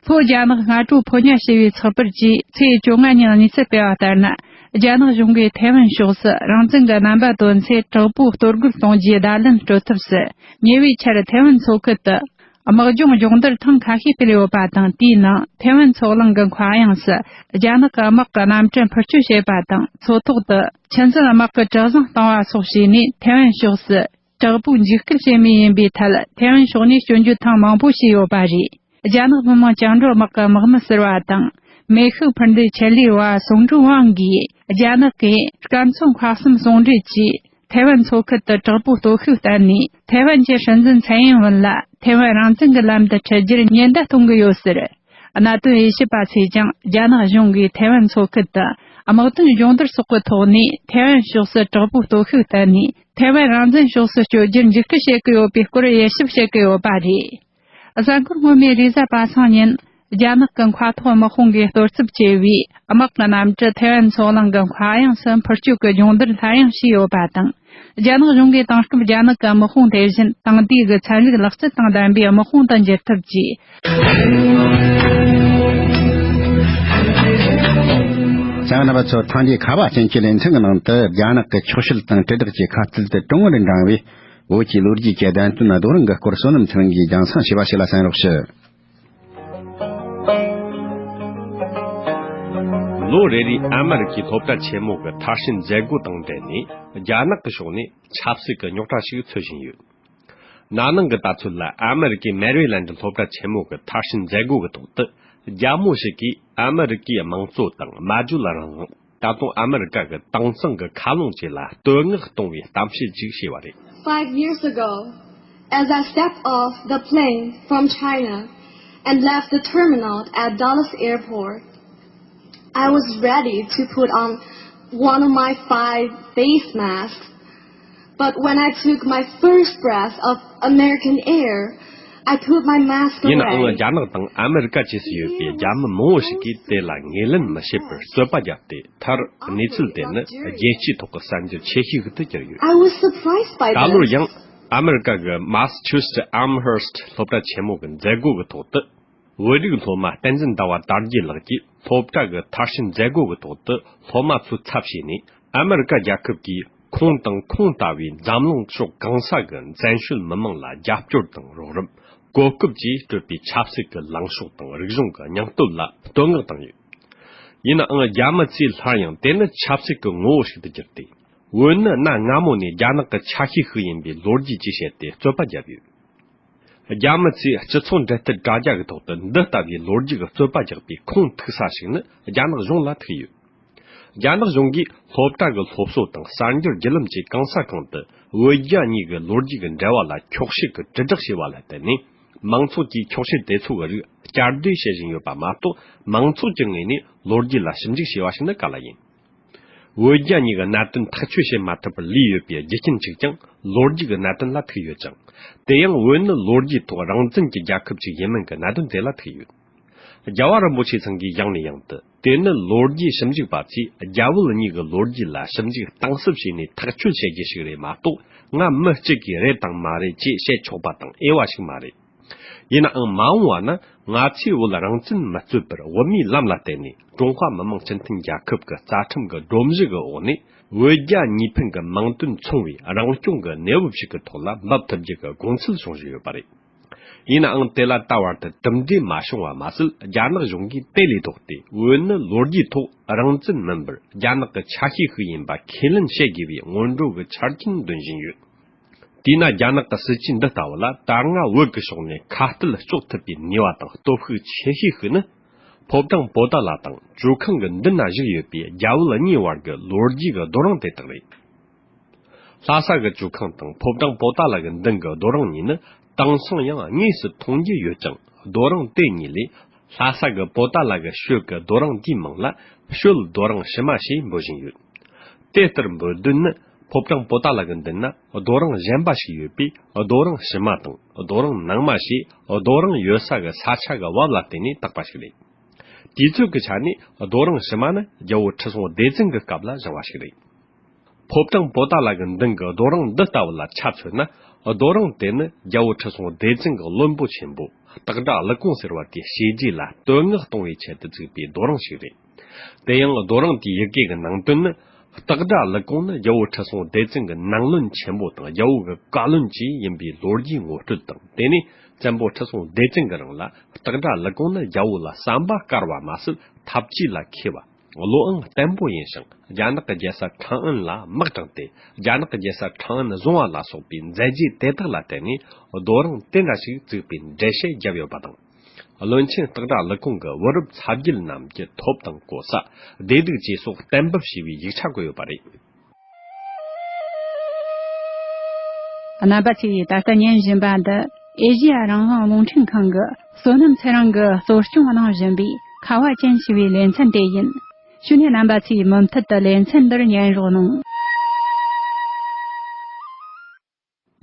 ལྷོ་རྒྱ་ནག་སྔ་དྲོ་ཕོ་ཉ་ཞེས་པའི་ཚགས་པར་གྱིས་ཚེས་བཅོ་ལྔ་ཉིན་གནས་ཚུལ་སྤེལ་བ་ལྟར་ན། རྒྱ་ནག་གཞུང་གིས་ཐའེ་ཝན་ཕྱོགས་སུ་རང་བཙན་གྱི་རྣམ་པ་བཏོན་ཚེ། དྲག་པོའི་གཏོར་རྒོལ་གཏོང་རྒྱུའི་བརྡ་ལན་སྤྲོད་ཐབས་སུ། ཉེ་བའི་ཆར་ཐའེ་ཝན་མཚོ་ཁུལ་དུ་དམག་སྦྱོང་སྦྱོང་བརྡར་ཐེངས་ཁ་ཤས་སྤེལ་ཡོད་པ་དང་། དེའི་ནང་ཐའེ་ཝན་མཚོ་གླིང་གི་མཁའ་དབྱིངས་སུ་རྒྱ་ནག་གི་དམག་གི་གནམ་གྲུ་འཕུར་སྐྱོད་བྱས་པ་དང་། མཚོ་ཐོག་ཏུ་ཆུ་མཛོད་དམག་གི་གྲུ་གཟིངས་བཏང་བ་སོགས་བྱས་ནས། ཐའེ་ཝན་ཕྱོགས་སུ་དྲག་པོའི་འཇིགས་སྐུལ་བྱེད་མུས་ཡིན་པའི་ཐད། ཐའེ་ཝན་ཕྱོགས་ནས་སྐྱོན་བརྗོད་ཐེངས་མང་པོ་བྱས་ཡོད་པ་རེད། རྒྱ་ནག་མི་དམངས་བཅིངས་འགྲོལ་དམག་གི་དམག་མི་ཟུར་པ་དང་། མེ་ཤུགས་འཕུར་མདེལ་ཆེད་ལས་པ་སུང་ཀྲུའུ་ཝང་གིས། རྒྱ་ནག་གིས་སྐམ་མཚོ་མཁའ་གསུམ་ཟུང་འབྲེལ་གྱིས། ཐའེ་ཝན་མཚོ་ཁུལ་དུ་དྲག་པོའི་སྟོབས་ཤུགས་བསྟན་ནས། ཐའེ་ཝན་གྱི་སྲིད་འཛིན་ཚའེ་ཡིན་ཝུན་ལ་ཐའེ་ཝན་རང་བཙན་གྱི་ལམ་དུ་ཁྲིད་རྒྱུར་ཉེན་བརྡ་གཏོང་གི་ཡོད་ཟེར། གནད་དོན་དབྱེ་ཞིབ་པ་ཚོས་ཀྱང་། རྒྱ་ནག་གཞུང་གིས་ཐའེ་ཝན་མཚོ་ཁུལ་དུ་དམག་དོན་སྦྱོང་བརྡར་སོགས་ཀྱི་ཐོག་ནས། ཐའེ་ཝན་ཕྱོགས་སུ་དྲག་པོའི་སྟོབས་ཤུགས་བསྟན་ནས། ཐའེ་ཝན་རང་བཙན་ཕྱོགས་སུ་བསྐྱོད་རྒྱུར་འཇིགས་སྐུལ་བྱེད་ཀྱི་ཡོད་པའི་སྐོར་དབྱེ་ཞིབ་བྱེད་ཀྱི་ཡོད་པ་རེད། གཟའ་འཁོར་སྔོན་མའི་རེས་གཟའ་པ་སངས་ཉིན། རྒྱ་ནག་གི་མཁའ་ཐོག་དམག་དཔུང་གིས་གཏོར་ཚབས་ཆེ་བའི་དམག་གི་གནམ་གྲུ་ཐའེ་ཝན་མཚོ་གླིང་གི་མཁའ་དབྱིངས་སུ་འཕུར་སྐྱོད་ཀྱི་སྦྱོང་བརྡར་སླར་ཡང་བྱས་ཡོད་པ་དང་། རྒྱ་ནག་གཞུང་གིས་དེང་སྐབས་རྒྱ་ནག་གི་དམག་དཔུང་དེ་བཞིན་དེང་དུས་ཀྱི་ཚན་རིག་ལག་རྩལ་དང་ལྡན་པའི་དམག་དཔུང་དུ་འགྱུར་ཐབས་ཀྱིས། གསན་མཁན་རྣམ་པ་ཚོ། ཐེངས་འདིའི་ཁ་བ་ཅན་གྱི་ལེ་ཚན་གྱི་ནང་དུ། རྒྱ་ནག་གི་ཆོག་ཤེས་དང་དྲིལ་བསྒྲགས་ཀྱི་ཁ་གཏད་དུ་གྲོང་བར་འབྲང་བའི་བོད་ཀྱི་ལོ་རྒྱུས་ཀྱི་བདེན་དོན་རྡོ་རིང་གི་སྐོར། བསོད་ནམས་ཚེ་རིང་གིས་རྒྱང་སྲིང་བྱས་པ་ཞིག་ལ་གསན་རོགས་ཞུ། ལོ་རེ་རེའི་ཨ་མེ་རི་ཀའི་སློབ་གྲྭ་ཆེན་མོ་གི་མཐར་ཕྱིན་མཛད་སྒོ་དང་འབྲེལ་ནས། རྒྱ་ནག་གི་ཕྱོགས་ནས་ཆབ་སྲིད་ཀྱི་རྙོག་དྲ་ཞིག་འཚོལ་བཞིན་ཡོད། ན་ནིང་གི་ད་ཚོད་ལ་ཨ་མེ་རི་ཀའི་མེ་རི་ལེན་ཌི་སློབ་གྲྭ་ཆེན་མོ་གི་མཐར་ཕྱིན་མཛད་སྒོ་གི་ཐོག་ཏུ། རྒྱ་མོ་ཞིག་གིས་ཨ་མེ་རི་ཀའི་དམངས་གཙོ་དང་སྨྲ་བརྗོད་རང་དབང་། ད་དུང་ཨ་མེ་རི་ཀ་གི་དྭངས་གཙང་གི་མཁའ་རླུང་བཅས་ལ་བསྟོད་བསྔགས་གཏོང་བའི་གཏམ་བཤད་ཅིག་བྱས་པ་རེད། Five years ago, As I stepped off the plane from China and left the terminal at Dallas Airport, I was ready to put on one of my five face masks. But when I took my first breath of American air, I put my mask away. ཡིན་ནའང་རྒྱ་ནག་དང་ཨ་མེ་རི་ཀ་བཅས་སུ་ཡོད་པའི་རྒྱ་མི་མང་བོ་ཞིག་གིས་དེ་ལ་ངོས་ལེན་མི་བྱེད་པར་རྩོད་པ་བརྒྱབ་སྟེ། མཐར་གནས་ཚུལ་དེ་ནི་རྒྱལ་སྤྱིའི་ཐོག་གི་གསར་འགྱུར་ཆེ་ཤོས་ཤིག་ཏུ་གྱུར་ཡོད། I was surprised by this. ད་ལོར་ཡང་ཨ་མེ་རི་ཀ་གི་མཱ་སི་ཆུ་སི་ཊི་ཨམ་ཧར་སི་ཊི་སློབ་གྲྭ་ཆེན་མོ་གི་མཛད་སྒོ་གི་ཐོག་ཏུ། བོད་རིགས་སློབ་མ་བསྟན་འཛིན་ཟླ་བ་དར་རྒྱས་ལགས་ཀྱིས་སློབ་གྲྭ་གི་མཐར་ཕྱིན་མཛད་སྒོ་གི་ཐོག་ཏུ་སློབ་མ་ཚོའི་ཚབ་བྱས་ནས། ཨ་མེ་རི་ཀ་རྒྱལ་ཁབ་ཀྱིས་ཁོང་དང་ཁོང་ལྟ་བུའི་འཛམ་གླིང་ཕྱོགས་གང་ས་གི་བཙན་བྱོལ་མི་མང་ལ་རྒྱབ་སྐྱོར་དང་རོགས་རམ། གོ་སྐབས་བཅས་སྤྲོད་པའི་ཆབ་སྲིད་ཀྱི་ལངས་ཕྱོགས་དང་རིག་གཞུང་གི་སྙིང་སྟོབས་ལ་བསྟོད་བསྔགས་བཏང་ཡོད། ཡིན་ནའང་རྒྱ་མི་ཚོས་སླར་ཡང་དེ་ནི་ཆབ་སྲིད་ཀྱི་ངོ་བོ་ཞིག་ཏུ་གྱུར་ཏེ། བོད་ནི་གནའ་སྔ་མོ་ནས་རྒྱ་ནག་གི་ཆ་ཤས་ཤིག་ཡིན་པའི་ལོ་རྒྱུས་ཀྱིས་བཤད་དེ་རྩོད་པ་བརྒྱབ་ཡོད། རྒྱ་མི་ཚོས་སྤྱི་ཚོགས་འབྲེལ་མཐུད་དྲ་རྒྱ་གི་ཐོག་ཏུ་འདི་ལྟ་བུའི་ལོ་རྒྱུས་ཀྱི་རྩོད་པ་རྒྱག་པའི་ཁུངས་ཐུག་ས་ཞིག་ནི་རྒྱ་ནག་གཞུང་ལ་ཐུག་ཡོད། རྒྱ་ནག་གཞུང་གིས་སློབ་གྲྭ་གི་སློབ་གསོ་དང་གསར་འགྱུར་བརྒྱུད་ལམ་བཅས་གང་ས་གང་དུ་བོད་རྒྱ་གཉིས་ཀྱི་ལོ་རྒྱུས་ཀྱི་འབྲེལ་བ་ལ་འཁྱོག་བཤད་ཀྱི་དྲིལ་བསྒྲགས་བྱས་པ་ལ་བརྟེན་ནས། མང་ཚོགས་ཀྱིས་འཁྱོག་བཤད་དེ་ཚོ་གི་རིགས་བསྐྱར་ཟློས་བྱེད་བཞིན་ཡོད་པ་མ་གཏོགས། མང་ཚོགས་ཀྱི་ངོས་ནས་ལོ་རྒྱུས་ལ་ཞིབ་འཇུག་བྱས་པ་ཞིག་ནི་ག་ལ་ཡིན། བོད་རྒྱ་གཉིས་ཀྱི་གནད་དོན་ཐག་གཅོད་བྱེད་མ་ཐུབ་པར་ལུས་ཡོད་པའི་རྒྱུ་རྐྱེན་གཅིག་ཀྱང་ལོ་རྒྱུས་ཀྱི་གནད་དོན་ལ་ཐུག་ཡོད་ཅིང་། དེ་ཡང་བོད་ནི་ལོ་རྒྱུས་ཐོག་རང་བཙན་གྱི་རྒྱལ་ཁབ་ཅིག་ཡིན་མིན་གྱི་གནད་དོན་དེ་ལ་ཐུག་ཡོད། རྒྱལ་བ་རིན་པོ་ཆེ་ཚང་གིས་ཡང་ནས་ཡང་དུ། དེ་ནི་ལོ་རྒྱུས་ཞིབ་འཇུག་པ་ཚོས་རྒྱ་བོད་གཉིས་ཀྱི་ལོ་རྒྱུས་ལ་ཞིབ་འཇུག་གཏིང་ཟབ་བྱས་ནས་ཐག་གཅོད་བྱེད་རྒྱུ་ཞིག་རེད་མ་གཏོགས། ང་མི་གཅིག་གིས་རེད་དང་མ་རེད་ཅེས་བཤད་ཆོག་པ་དང་འོས་པ་ཞིག་མ་རེད། ཡིན་ནའང་མ་འོངས་པ་ན་ང་ཚོས་བོད་རང་བཙན་མི་རྩོད་པར་དབུ་མའི་ལམ་ལ་བརྟེན་ནས་ཀྲུང་ཧྭ་མི་དམངས་སྤྱི་མཐུན་རྒྱལ་ཁབ་ཀྱི་རྩ་ཁྲིམས་ཀྱི་སྒྲོམ་གཞི་གི་འོག་ནས་བོད་རྒྱ་གཉིས་ཕན་གྱི་མིང་དོན་མཚུངས་པའི་རང་སྐྱོང་གི་གནས་བབ་ཞིག་གི་ཐོག་ལ་འབབ་ཐུབ་རྒྱུ་གི་དགོངས་ཚུལ་བྱུང་བཞིན་ཡོད་པ་རེད། ཡིན་ནའང་དེ་ལ་ད་བར་དུ་གྲུབ་འབྲས་མ་བྱུང་བ་མ་ཟད། རྒྱ་ནག་གཞུང་གིས་དེ་ལས་ལྡོག་སྟེ་བོད་ནི་ལོ་རྒྱུས་ཐོག་རང་བཙན་མིན་པར་རྒྱ་ནག་གི་ཆ་ཤས་ཤིག་ཡིན་པ་ཁས་ལེན་བྱེད་དགོས་པའི་སྔོན་འགྲོ་གི་ཆ་རྐྱེན་འདོན་བཞིན་ཡོད། དེས་ན་རྒྱ་ནག་གི་སྲིད་ཇུས་འདི་ལྟ་བུ་ལ་ད་སྔ་བོད་ཀྱི་ཕྱོགས་ནས་ཁ་གཏད་གཅོག་ཐུབ་པའི་ནུས་པ་དང་སྟོབས་ཤུགས་ཆེ་ཤོས་ཤིག་ནི། ཕོ་བྲང་པོ་ཏཱ་ལ་དང་ཇོ་ཁང་གི་མདུན་ན་བཞུགས་ཡོད་པའི་རྒྱ་བོད་གཉིས་བར་གྱི་ལོ་རྒྱུས་ཀྱི་རྡོ་རིང་དེ་དག་རེད། ལྷ་ས་གི་ཇོ་ཁང་དང་ཕོ་བྲང་པོ་ཏཱ་ལ་གི་མདུན་གྱི་རྡོ་རིང་གཉིས་ནི་དེང་སང་ཡང་དངོས་སུ་མཐོང་རྒྱུ་ཡོད་ཅིང་། རྡོ་རིང་དེ་གཉིས་ལས་ལྷ་ས་གི་པོ་ཏཱ་ལ་གི་ཞོལ་གྱི་རྡོ་རིང་དེའི་མིང་ལ་ཞོལ་རྡོ་རིང་ཕྱི་མ་ཞེས་འབོད་བཞིན་ཡོད། དེ་ལྟར་འབོད་དོན་ནི། ཕོ་བྲང་པོ་ཏཱ་ལ་གི་མདུན་ན་རྡོ་རིང་གཞན་པ་ཞིག་ཡོད་པས། རྡོ་རིང་ཕྱི་མ་དང་རྡོ་རིང་ནང་མ་ཞེས་རྡོ་རིང་ཡོད་ས་གི་ས་ཆ་གི་བབ་ལ་བརྟེན་ནས་བཏགས་པ་ཞིག་རེད། དུས་ཚོད་ཀྱི་ཆ་ནས་རྡོ་རིང་ཕྱི་མ་ནི་རྒྱལ་བོ་ཁྲི་སྲོང་ལྡེ་བཙན་གྱི་སྐབས་ལ་བཞེངས་པ་ཞིག་རེད། ཕོ་བྲང་པོ་ཏཱ་ལ་གི་མདུན་གྱི་རྡོ་རིང་འདི་ལྟ་བུ་ལ་ཆ་མཚོན་ན། རྡོ་རིང་དེ་ནི་རྒྱལ་བོ་ཁྲི་སྲོང་ལྡེ་བཙན་གྱི་བློན་པོ་ཆེན་པོ་སྟག་སྒྲ་ཀླུ་ཀོང་ཟེར་བ་དེའི་བྱས་རྗེས་ལ་བསྟོད་བསྔགས་གཏོང་བའི་ཆེད་དུ་བཙུགས་པའི་རྡོ་རིང་ཞིག་རེད། དེ་ཡང་རྡོ་རིང་དེའི་ཡི་གེ་གི་ནང་དོན་ནི། སྟག་སྒྲ་ཀླུ་ཀོང་ནི་རྒྱལ་བོ་ཁྲི་སྲོང་ལྡེ་བཙན་གྱི་ནང་བློན་ཆེན་པོ་དང་རྒྱལ་བོ་གི་བཀའ་བློན་བཅས་ཡིན་པའི་ལོ་རྒྱུས་ངོ་སྤྲོད་དང་། དེ་ནས་བཙན་པོ་ཁྲི་སྲོང་ལྡེ་བཙན་གྱིས་རང་ལ་སྟག་སྒྲ་ཀླུ་ཀོང་ནི་རྒྱལ་བོ་ལ་བསམ་པ་དཀར་བ་མ་ཟད་ཐབས་ཇུས་ལ་མཁས་པ། བློའང་བརྟན་པོ་ཡིན་ཞིང་། རྒྱ་ནག་གི་རྒྱལ་ས་ཁྲང་ཨན་ལ་དམག་དྲངས་ཏེ། རྒྱ་ནག་གི་རྒྱལ་ས་ཁྲང་ཨན་བཟུང་བ་ལ་སོགས་པའི་མཛད་རྗེས་དེ་དག་ལ་བརྟེན་ནས་རྡོ་རིང་དེ་འདྲ་ཞིག་བཙུགས་པའི་འགྲེལ་བཤད་བརྒྱབ་ཡོད་པ་དང་། བློན་ཆེན་སྟག་སྒྲ་ཀླུ་ཀོང་གི་བུ་རབས་ཚ་བརྒྱུད་རྣམས་ཀྱི་ཐོབ་དང་གོ་ས། བདེ་སྡུག་བཅས་སོགས་གཏན་འབེབས་བྱས་པའི་ཡིག་ཆ་བཀོད་ཡོད་པ་རེད། རྣམ་པ་ཚོས་ད་ལྟ་ཉན་བཞིན་པ་འདི་ཨེ་ཤེ་ཡ་རང་དབང་རླུང་འཕྲིན་ཁང་གི་བསོད་ནམས་ཚེ་རིང་གིས་གཙོ་སྐྱོང་གནང་བཞིན་པའི་ཁ་བ་ཅན་ཞེས་པའི་ལེ་ཚན་དེ་ཡིན། བྱས་ནས་རྣམ་པ་ཚོས་མུ་མཐུད་དུ་ལེ་ཚན་འདིར་ཉན་རོགས་གནང་།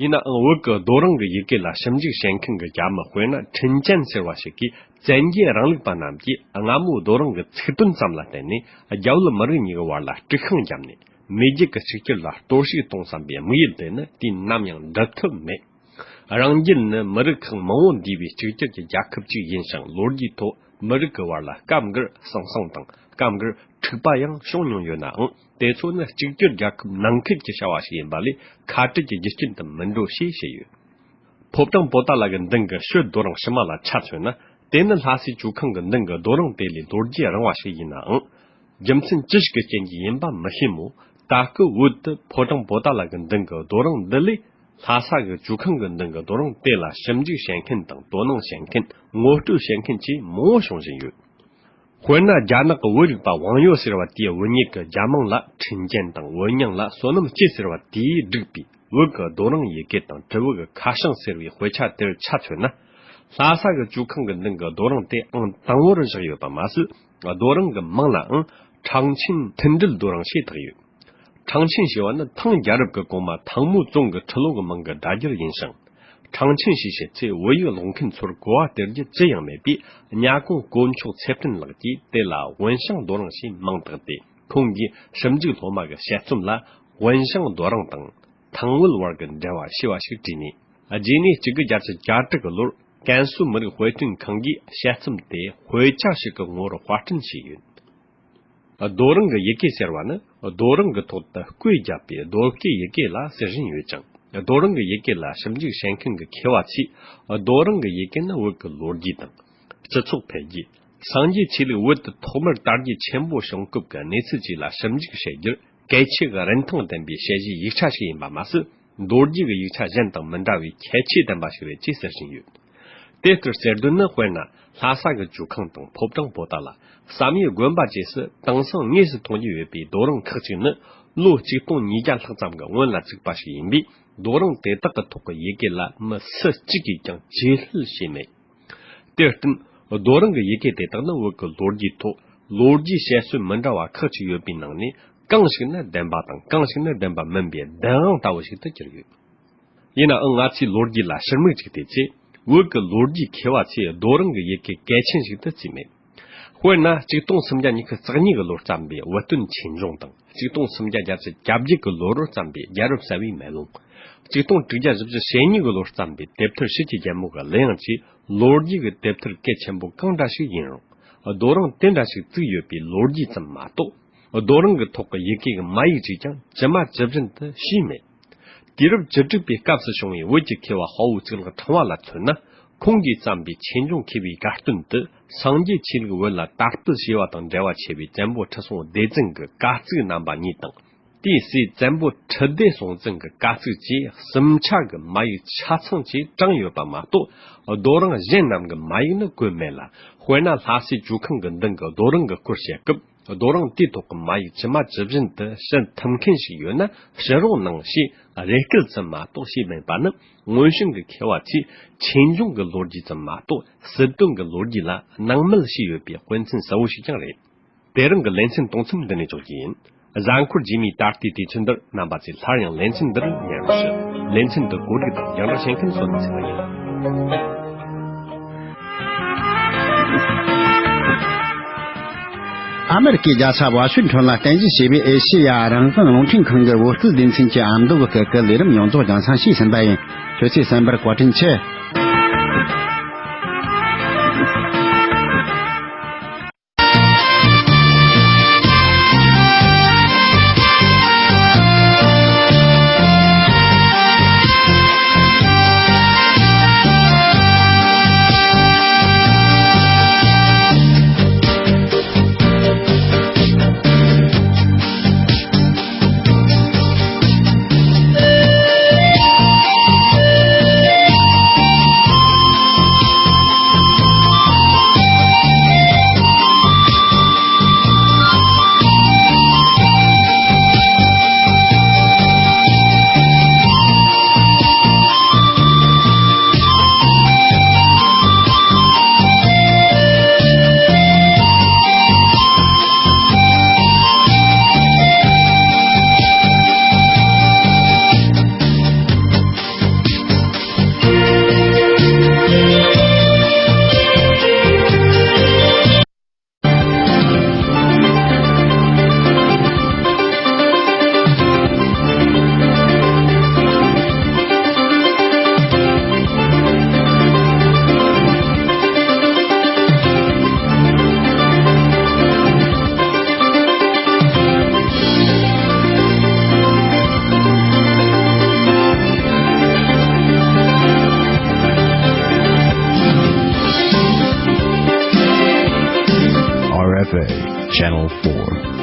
ཡིན་ནའང་བོད་ཀྱི་རྡོ་རིང་གི་ཡི་གེ་ལ་ཞིབ་འཇུག་བྱེད་མཁན་གྱི་རྒྱ་མི་དཔེར་ན་ཁྲིན་ཅན་ཟེར་བ་ཞིག་གིས། བཙན་རྒྱལ་རིང་ལུགས་པ་རྣམས་ཀྱིས་སྔ་མོའི་རྡོ་རིང་གི་ཚིག་དོན་ཙམ་ལ་བརྟེན་ནས་རྒྱ་བོད་མི་རིགས་གཉིས་ཀྱི་བར་ལ་དཀྲུག་ཤིང་བརྒྱབ་ནས་མེས་རྒྱལ་གྱི་གཅིག་གྱུར་ལ་གཏོར་བཤིག་གཏོང་བསམ་པའི་དམིགས་ཡུལ་དེ་ནི་དུས་ནམ་ཡང་འགྲུབ་ཐུབ་མེད། རང་རྒྱལ་ནི་མི་རིགས་ཁག་མང་བོ་འདུས་པའི་གཅིག་གྱུར་གྱི་རྒྱལ་ཁབ་ཅིག་ཡིན་ཞིང་། ལོ་རྒྱུས་ཐོག་མི་རིགས་ཀྱི་བར་ལ་སྐབས་འགར་ཟང་ཟིང་དང་སྐབས་འགར་འཁྲུག་པ་ཡང་བྱུང་མྱོང་ཡོད་ནའང་། དེ་ཚོ་ནི་གཅིག་གྱུར་རྒྱལ་ཁབ་ནང་ཁུལ་གྱི་བྱ་བ་ཞིག་ཡིན་པ་ལས་ཁ་བྲལ་གྱི་རྒྱུ་རྐྱེན་དུ་མི་འགྲོ་ཞེས་བཤད་ཡོད། ཕོ་བྲང་པོ་ཏཱ་ལ་གི་མདུན་གྱི་ཞོལ་རྡོ་རིང་ཕྱི་མ་ལ་ཆ་མཚོན་ན། དེ་ནི་ལྷ་སའི་ཇོ་ཁང་གི་མདུན་གྱི་རྡོ་རིང་དེ་ལས་ལོ་རྒྱུས་རིང་བ་ཞིག་ཡིན་ནའང་། རྒྱུ་མཚན་ཅི་ཞིག་གི་རྐྱེན་གྱིས་ཡིན་པ་མི་ཤེས་མོད། ད་སྐབས་བོད་དུ་ཕོ་བྲང་པོ་ཏཱ་ལ་གི་མདུན་གྱི་རྡོ་རིང་འདི་ལས། ལྷ་ས་གི་ཇོ་ཁང་གི་མདུན་གྱི་རྡོ་རིང་དེ་ལ་ཞིབ་འཇུག་བྱེད་མཁན་དང་དོ་སྣང་བྱེད་མཁན། ངོ་སྤྲོད་བྱེད་མཁན་བཅས་མང་བོ་བྱུང་བཞིན་ཡོད། དཔེར་ན། རྒྱ་ནག་གི་བོད་རིག་པ་ཝང་ཡོ་ཟེར་བ་དེའི་བུད་མེད་ཀྱི་རྒྱ་མིང་ལ་ཁྲིན་ཅན་དང་། བུ་མྱིང་ལ་བསོད་ནམས་སྐྱིད་ཟེར་བ་དེས་བསྒྲིགས་པའི་ བོད་ཀྱི་རྡོ་རིང་ཡི་གེ་དང་དྲིལ་བུ་གི་ཁ་བྱང་ཟེར་བའི་དཔེ་ཆ་དེར་ཆ་མཚོན་ན། ལྷ་ས་གི་ཇོ་ཁང་གི་མདུན་གྱི་རྡོ་རིང་དེ་ཨང་དང་པོར་བཞག་ཡོད་པ་མ་ཟད། རྡོ་རིང་གི་མིང་ལའང་ཁྲང་ཆིན་མཐུན་སྒྲིལ་རྡོ་རིང་ཞེས་བཏགས་ཡོད། ཁྲང་ཆིན་ཞེས་པ་ནི་ཐང་རྒྱལ་རབས་ཀྱི་གོང་མ་ཐང་མོ་ཙུང་གི་ཁྲི་ལོ་གི་མིང་གི་སྒྲ་སྒྱུར་ཡིན་ཞིང་། ཁྲང་ཆིན་ཞེས་བཤད་ཚེ་བོད་ཡིག་ཀློག་མཁན་ཚོར་གོ་བ་སྟེར་རྒྱུ་ཅི་ཡང་མེད་པས། གཉའ་གོང་དཀོན་མཆོག་ཚེ་བརྟན་ལགས་ཀྱིས་དེ་ལ་དབོན་ཞང་རྡོ་རིང་ཞེས་མིང་བཏགས་ཏེ། ཁོང་གིས་ཞིབ་འཇུག་སློབ་མ་གི་དཔྱད་རྩོམ་ལ་དབོན་ཞང་རྡོ་རིང་དང་ཐང་བོད་བར་གྱི་འབྲེལ་བ་ཞེས་པ་ཞིག་བྲིས་ནས། རྗེས་ནས་གཅིག་དགུ་བརྒྱད་ཅུ་གྱ་དྲུག་གི་ལོར་ཀན་སུའུ་མི་རིགས་དཔེ་སྐྲུན་ཁང་གིས་དཔྱད་རྩོམ་དེ་དཔེ་ཆ་ཞིག་གི་ངོ་བོར་དཔར་སྐྲུན་བྱས་ཡོད། རྡོ་རིང་གི་ཡི་གེ་ཟེར་བ་ནི་རྡོ་རིང་གི་ཐོག་ཏུ་བརྐོས་བརྒྱབ་པའི་རྡོ་བརྐོས་ཡི་གེ་ལ་ཟེར་བཞིན་ཡོད་ཅིང་། རྡོ་རིང་གི་ཡི་གེ་ལ་ཞིབ་འཇུག་བྱེད་མཁན་གྱི་མཁས་པ་ཚོས་རྡོ་རིང་གི་ཡི་གེ་ནི་བོད་ཀྱི་ལོ་རྒྱུས་དང་། སྤྱི་ཚོགས་འཕེལ་རྒྱས། སངས་རྒྱས་ཆོས་ལུགས་བོད་དུ་ཐོག་མར་དར་རྒྱས་ཆེན་པོ་བྱུང་སྐབས་ཀྱི་གནས་ཚུལ་བཅས་ལ་ཞིབ་འཇུག་བྱེད་རྒྱུར་གལ་ཆེ་གི་རིན་ཐང་ལྡན་པའི་དཔྱད་གཞིའི་ཡིག་ཆ་ཞིག་ཡིན་པ་མ་ཟད། མདོ་རྒྱུད་ཀྱི་ཡིག་ཆ་གཞན་དང་མི་འདྲ་བའི་ཁྱད་ཆོས་ལྡན་པ་ཞིག་རེད་ཅེས་ཟེར་བཞིན་ཡོད། དེ་ལྟར་ཟེར་དོན་ནི། དཔེར་ན། ལྷ་ས་གི་ཇོ་ཁང་དང་ཕོ་བྲང་པོ་ཏཱ་ལ། བསམ་ཡས་དགོན་པ་བཅས་སུ་དེང་སང་དངོས་སུ་མཐོང་རྒྱུ་ཡོད་པའི་རྡོ་རིང་ཁག་ཅིག་ནི་ལོ་ཆིག་སྟོང་ཉིས་བརྒྱ་ལྷག་ཙམ་གྱི་སྔོན་ལ་བཙུགས་པ་ཞིག་ཡིན་པས། རྡོ་རིང་དེ་དག་གི་ཐོག་གི་ཡི་གེ་ལ་མི་སུ་གཅིག་གིས་ཀྱང་རྗེས་ལུས་བྱས་མེད། དེར་བརྟེན། རྡོ་རིང་གི་ཡི་གེ་དེ་དག་ནི་བོད་ཀྱི་ལོ་རྒྱུས་ཐོག་ལོ་རྒྱུས་དཔྱད་བཟོད་མི་འདྲ་བ་ཁག་ཅིག་ཡོད་པའི་ནང་ནས། གང་ཞིག་ནི་བདེན་པ་དང་གང་ཞིག་ནི་བདེན་པ་མིན་པའི་བདེན་དབང་ལྟ་བུ་ཞིག་ཏུ་གྱུར་ཡོད། ཡིན་ནའང་ང་ཚོས་ལོ་རྒྱུས་ལ་ཕྱིར་མིག་ཅིག་བལྟས་ཚེ། བོད་ཀྱི་ལོ་རྒྱུས་མཁས་པ་ཚོས་རྡོ་རིང་གི་ཡི་གེ་གལ་ཆེན་ཞིག་ཏུ་བརྩིས་མེད། དཔེར་ན། ཆིག་སྟོང་སུམ་བརྒྱ་ཉི་ཤུ་རྩ་གཉིས་ཀྱི་ལོར་བརྩམས་པའི་བུ་སྟོན་ཆོས་འབྱུང་དང་། ཆིག་སྟོང་སུམ་བརྒྱ་བརྒྱད་ཅུ་གྱ་བརྒྱད་ཀྱི་ལོ་ལོར་བརྩམས་པའི་རྒྱལ་རབས་གསལ་བའི་མེ་ལོང་། ཆིག་སྟོང་དྲུག་བརྒྱ་བཞི་བཅུ་ཞེ་གཉིས་ཀྱི་ལོར་བརྩམས་པའི་དེབ་ཐེར་ཕྱི་ཆོས་རྒྱལ་མོ་གི་གླུ་དབྱངས་བཅས་ལོ་རྒྱུས་ཀྱི་དེབ་ཐེར་གལ་ཆེན་པོ་གང་འདྲ་ཞིག་ཡིན་རུང་། རྡོ་རིང་དེ་འདྲ་ཞིག་བཙུགས་ཡོད་པའི་ལོ་རྒྱུས་ཙམ་མ་གཏོགས། རྡོ་རིང་གི་ཐོག་གི་ཡི་གེ་གི་མ་ཡིག་ཅིག་ཀྱང་ཇི་མ་ཇི་བཞིན་དུ་ཤེས་མེད། དུས་རབས་བཅུ་དྲུག་པའི་སྐབས་སུ་བྱུང་བའི་བོད་ཀྱི་མཁས་པ་དཔའ་བོ་གཙུག་ལག་ཕྲེང་བ་ལ་མཚོན་ན། ཁོང་གིས་བརྩམས་པའི་ཆོས་འབྱུང་མཁས་པའི་དགའ་སྟོན་དུ། སངས་རྒྱས་ཆོས་ལུགས་བོད་ལ་དར་སྤེལ་བྱས་པ་དང་འབྲེལ་བ་ཆེ་བའི་བཙན་པོ་ཁྲི་སྲོང་ལྡེ་བཙན་གྱི་བཀའ་གཙིགས་རྣམ་པ་གཉིས་དང་། དེའི་སྲས་བཙན་པོ་ཁྲི་ལྡེ་སྲོང་བཙན་གྱི་བཀའ་གཙིགས་བཅས་གསུམ་ཆ་གི་མ་ཡིག་ཆ་ཚང་བཅས་དྲངས་ཡོད་པ་མ་གཏོགས། རྡོ་རིང་གཞན་རྣམས་ཀྱི་མ་ཡིག་ནི་བཀོད་མེད་ལ། དཔེར་ན། ལྷ་སའི་ཇོ་ཁང་གི་མདུན་གྱི་རྡོ་རིང་གི་སྐོར་བཤད་སྐབས། རྡོ་རིང་དེའི་ཐོག་གི་མ་ཡིག་ཇི་མ་ཇི་བཞིན་དུ་ཕྱིར་ཐུབ་མཁན་ཞིག་ཡོད་ན་ཕྱིར་རོགས་གནང་ཞེས་རེ་སྐུལ་ཙམ་མ་གཏོགས་བྱས་མེད་པ་ནི། སྔོན་བྱོན་གྱི་མཁས་པ་ཚོས་ཆོས་འབྱུང་གི་ལོ་རྒྱུས་ཙམ་མ་གཏོགས་སྲིད་དོན་གྱི་ལོ་རྒྱུས་ལ་སྣང་མེད་བྱས་ཡོད་པའི་དཔེ་མཚོན་གསལ་བོ་ཞིག་ཀྱང་རེད། དེ་རིང་གི་ལེ་ཚན་གཏོང་མཚམས་འདི་ནས་འཇོག་རྒྱུ་ཡིན། གཟའ་འཁོར་རྗེས་མའི་ད་ལྟའི་དུས་ཚོད་འདིར་རྣམ་པ་ཚོས་སླར་ཡང་ལེ་ཚན་འདིར་ཉན་རོགས་ཞུ། ལེ་ཚན་འདི་གོ་སྒྲིག་དང་རྒྱང་བསྒྲགས་བྱེད་མཁན་བསོད་ནམས་ཚེ་རིང་ཡིན། ཨ་མེ་རི་ཀའི་རྒྱལ་ས་ཝ་ཤིང་ཊོན་ལ་རྟེན་གཞི་བྱས་པའི་ཨེ་ཤེ་ཡ་རང་དབང་རླུང་འཕྲིན་ཁང་གི་བོད་སྐད་སྡེ་ཚན་གྱི་ཨ་མདོ་གི་སྐད་ཀྱི་ལས་རིམ་ཡོངས་རྫོགས་རྒྱང་སྲིང་ཞུས་ཟིན་པ་ཡིན། ཁྱོད་ཚོས་གསན་པར་བཀའ་དྲིན་ཆེ། R F A Channel four.